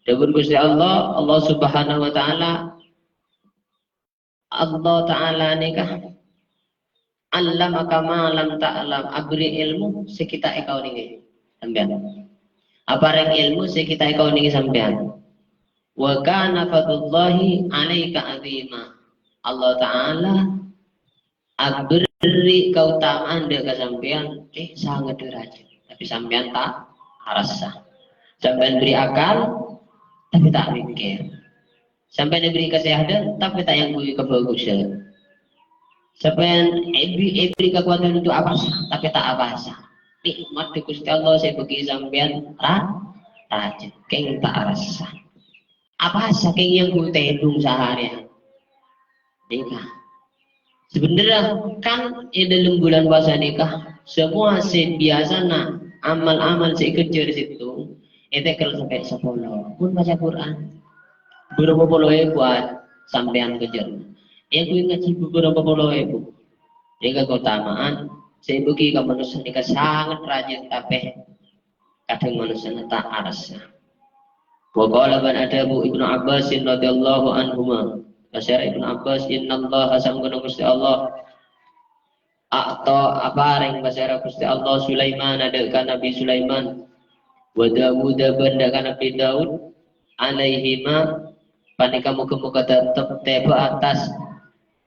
Dhâbuna Gusti Allah, Allah Subhanahu wa Ta'ala, Allah Ta'ala nèka, "'Allamaka ma lam ta'lam," abherri' èlmo sè ghi' ta' èkaonèngè sampèyan. Aparèng èlmo sè ghi' ta' èkaonèngè sampèyan. "Wa kana fadlullahi 'alaika 'azhima." Allah Ta'ala aberri' kaotamaan dâ' ka sampèyan, eh, sanget rajâ. Tapè sampèyan ta' arassa. Sampèyan bherri' akal, tapè ta' mèkkèr. Sampèyan èbherri' kasèhadhân, tapè ta' èangghuy kabhâghusân. Sampèyan èbhi-, èbherri' kakowadhân untuk apowasa, tapè ta' apowasa. Nè'matta Ghustè Allah sè èbâghi sampèyan ra-, rajâ, kèng ta' arassa. Apowasa kèng èangghuy tèdung saarèyan. Nèka. Sebenarnya kan è dâlem bulân powasa nèka, semua sè biyasana amal-amal sè èkejjhâr sèttong, ètèkel sampè' sapolo. Pon maca Qur'an. Bârâmpa polo èbu sampèyan kejjhâr. Èangghuy ngajhi bârâmpa polo èbu. Nèka kaotamaan sè èbâghi ka manossa nèka sanget rajâ tapè kadhâng manossana ta' arassa. Wa qala bân adhâbu Ibnu Abbas radhiyallahu anhuma. Pasèra Ibnu Abbas, "Innallaha, saongghuna Ghustè Allah, a'ta, aparèng pasèra Ghustè Allah Sulaimana dâ' ka Nabbhi Sulaiman, wa Dawuda bân dâ' ka Nabbhi Daud, alaihima, panèka moghâ-moghâ teptep attas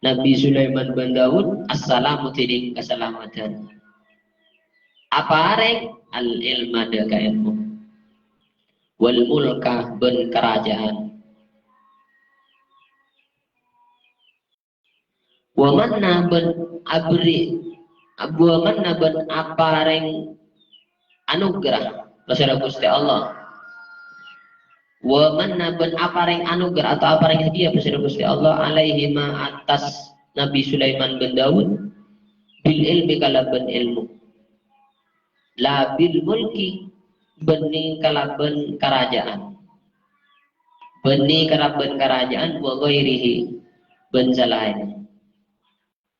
Nabbhi Sulaiman bân Daud, as-salamu, dhinèng kasalameddhân." Aparèng al-ilma dâ' ka èlmo, wal mulka bân karajâân. Wa manna bân aberri', wa manna bân aparèng anugerah pasèra Ghustè Allah. Wa manna bân aparèng anugerah atau aparèng hadiah pasèra Ghustè Allah alaihima attas Nabbhi Sulaiman bân Daud bil ilmi kalabân èlmo. La bil mulki, bânnè kalabân karajâân. Bânnè kalabân karajâân wa ghairihi, bân salaèn.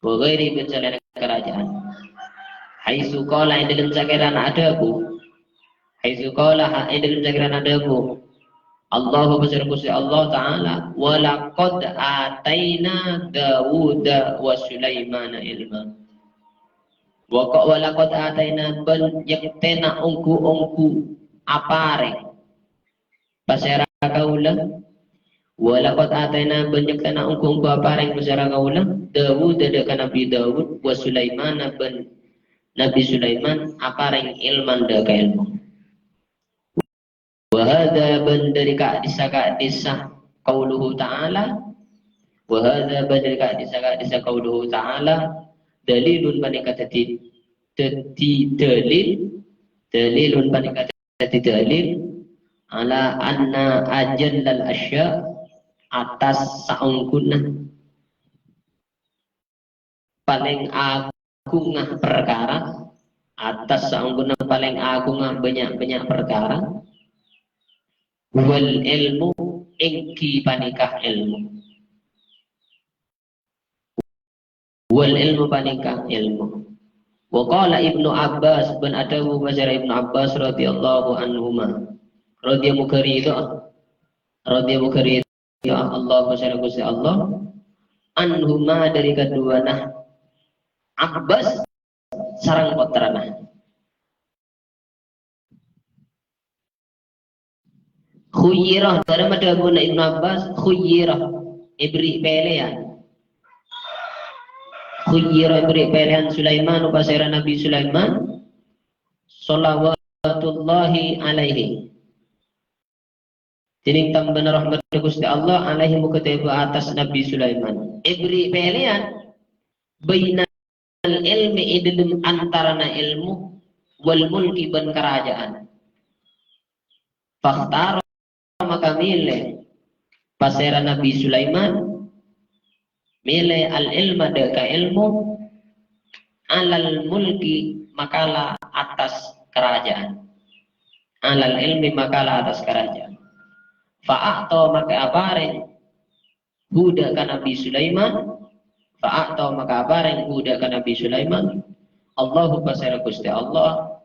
Wa ghairi, bân salaèn karajâân. Haitsu qala, è dâlem sakèrana adhâbu. Haitsu qala, ha-, è dâlem sakèrana adhâbu. Allahu, pasèra Ghustè Allah Ta'ala, "Wa laqad ataina Dawuda wa Sulaimana ilma." Wa qa-, wa laqad ataina, bân yektina ongghu-ongghu aparèng pasèra kaulâ. Wa laqad ataina, bân yektina ongghu-ongghu aparèng pasèra kaulâ, Dawuda dâ' ka Nabbhi Daud, wa Sulaimana bân Nabbhi Sulaiman aparèng ilman dâ' ka èlmo. Wa hadza, bân dâri ka'dissa-ka'dissa qauluhu ta'ala, wa hadza, bân dâri ka'dissa-ka'dissa qauluhu ta'ala, dalilun, panèka dhâddhi, dhâddhi dalil, dalilun, panèka dhâddhi dalil, ala anna ajallal asya', attas saongghuna palèng aghungnga parkara, attas saongghuna palèng aghungnga bânnya'-bânnya' parkara, wal ilmu, èngghi panèka èlmo. Wal ilmu, panèka èlmo. Wa qala Ibnu Abbas, bân adhâbu pasèra Ibnu Abbas radhiyallahu anhuma. Radhiya, moghâ ridha. Radhiya, moghâ ridha Allah, pasèra Ghustè Allah. Anhuma, dâri kaduwâna Abbas sareng pottrana. Khuyyira, dâri madhâbuna Ibnu Abbas, khuyyira, èbherri' pèlèyan. Khuyyira, èbherri' pèlèyan Sulaiman, pasèra Nabbhi Sulaiman, shalawatullahi alaihi. Dhinèng tambâna rahmat Ghustè Allah alaihi, moghâ tèbâ attas Nabbhi Sulaiman. Èbherri' pèlèyan, bainal ilmi, è dâlem antarana èlmo, wal mulki, bân karajâân. Fakhtara, maka mèlè pasèra Nabbhi Sulaiman, mèlè al-ilma, dâ' ka èlmo, alal mulki, makala attas karajâân. Alal ilmi, makala attas karajâân. Fa a'ta, maka aparèng hu, dâ' ka Nabbhi Sulaiman, fa a'ta, maka aparèng hu, dâ' ka Nabbhi Sulaiman, Allahu, pasèra Ghustè Allah,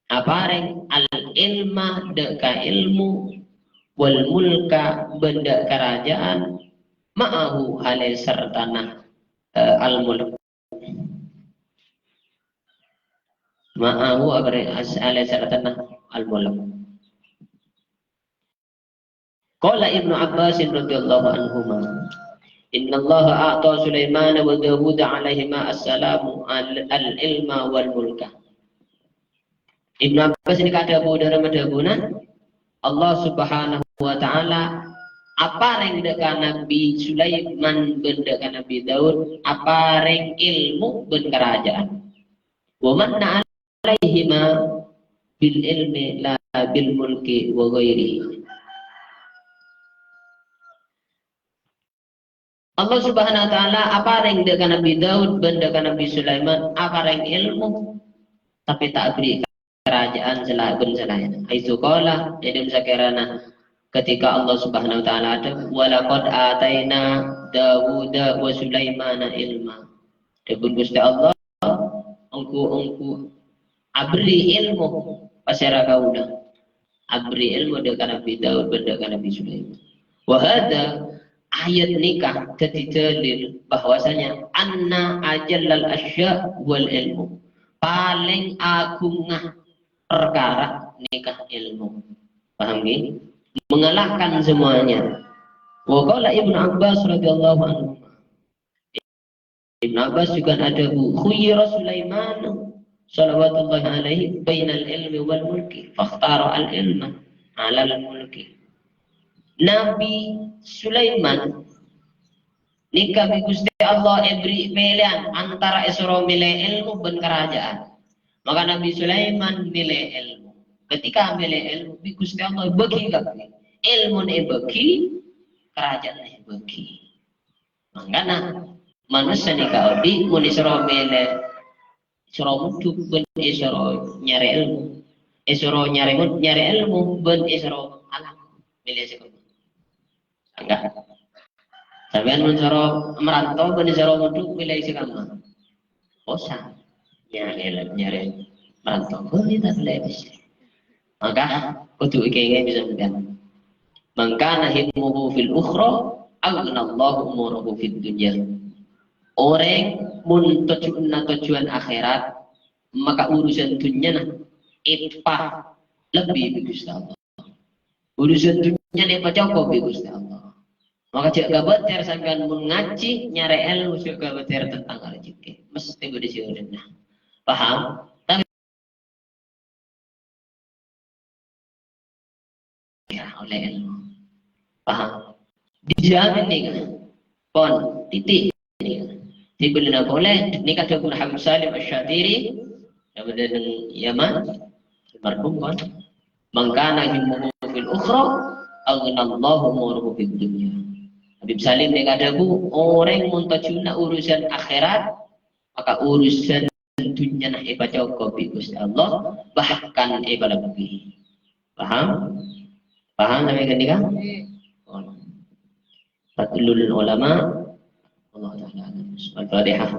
aparèng al-ilma, dâ' ka èlmo, wal mulka, bân dâ' karajâân, ma'ahu, hale sartana, eh, al-mulk. Ma'ahu abareng as-, alai sartana al-mulk. Qala Ibnu Abbas radhiyallahu anhuma, "Innallaha a'ta Sulaimana wa Dawuda alaihima assalamu al-, al-ilma wal mulka." Ibnu Abbas ini kadhâbu dâri madhâbuna, Allah Subhanahu wa Ta'ala aparèng dâ' ka Nabi Sulaiman bân dâ' ka Nabi Daud, aparèng èlmo bân karaja'an. "Wa manna alaihima bil ilmi la bil mulki wa ghairihi." Allah Subhanahu wa Ta'ala aparèng dâ' ka Nabi Daud bân dâ' ka Nabi Sulaiman aparèng èlmo, tapè ta' aberri' karaja'an sala-, bân salaènna. Haitsu qala, è dâlem sakèrana ketika Allah Subhanahu wa Ta'ala adhâbu, "Wa laqad ataina Dawuda wa Sulaimana ilma." Dhâbuna Ghustè Allah, "Ongghu-ongghu aberri' èlmo pasèra kaulâ." Aberri' èlmo dâ' ka Nabi Daud bân dâ' ka Nabi Sulaiman. Wa hadza, ayat nèka dhâddhi dalil bahwasanya anna ajallal asya' wal ilmu. Palèng aghungnga perkara nèka èlmo. Paham, ngghi? Mengalahkan semuanya. Wa qala Ibnu Abbas radhiyallahu anhu. Ibnu Abbas juga adhâbu, "Khuyyira Sulaiman salawatullahi alaihi bainal ilmi wal mulki, fakhtara al-ilma alal mulki." Nabi Sulaiman nèka bi' Ghustè Allah èberri' pèlèyan antara èsoro mèlè èlmo bân karaja'an. Maka Nabi Sulaiman mèlè èlmo. Ketika mèlè èlmo, bi' Ghustè Allah èbâgi kabbhi. Èlmona èbâgi, karaja'anna èbâgi. Mangkana, manossa nèka odi' mon èsoro mèlè, èsoro mondhuk bân èsoro nyarè èlmo. Èsoro nyarè mon-, nyarè èlmo bân èsoro alako. Mèlè sè kemma? Enggak. Sampèyan mon soro maranto bân èsoro mondhuk, mèlè sè kemma? Posa. Nyarè, nyarè maranto. Bânnè ta' mèlè bisa. Maka, kodhu èkèngèng sampèyan. "Man kana himmuhu fil ukhra, aghnallahu umuruhu fid dunya." Orèng mon tojjhuwânna tojjhuwân akhèrat, maka urusan dhunnyana èpalebbhi bi' Ghustè Allah. Urusan dhunnyana èpacokop bi' Ghustè Allah. Maka jhâ' kabâtèr sampèyan mon ngajhi nyarè èlmo, jhâ' kabâtèr tentang rejhekkè. Mestè bâdâ sè ollèna. Paham? Tapè ya, ollè èlmo. Paham? Dijamin nèka. Pon, titik nèka. Dibâlâna polè, nèka dhâbuna Habib Salim Asy-Syatiri, dhâbuna neng Yaman, almarhum, pon. "Man kana himmuhu fil ukhra, aghnallahu umuruhu fid dunya." Habib Salim nèka dhâbu, orèng mon tojjhuwânna urusan akhèrat, maka urusan dhunnyana èpacokop bi' Ghustè Allah, bahkan èpalebbhi. Paham? Paham sampèyan ghânèka? Fadlul ulama. Wallahu ta'ala a'lam. Al-Fatihah.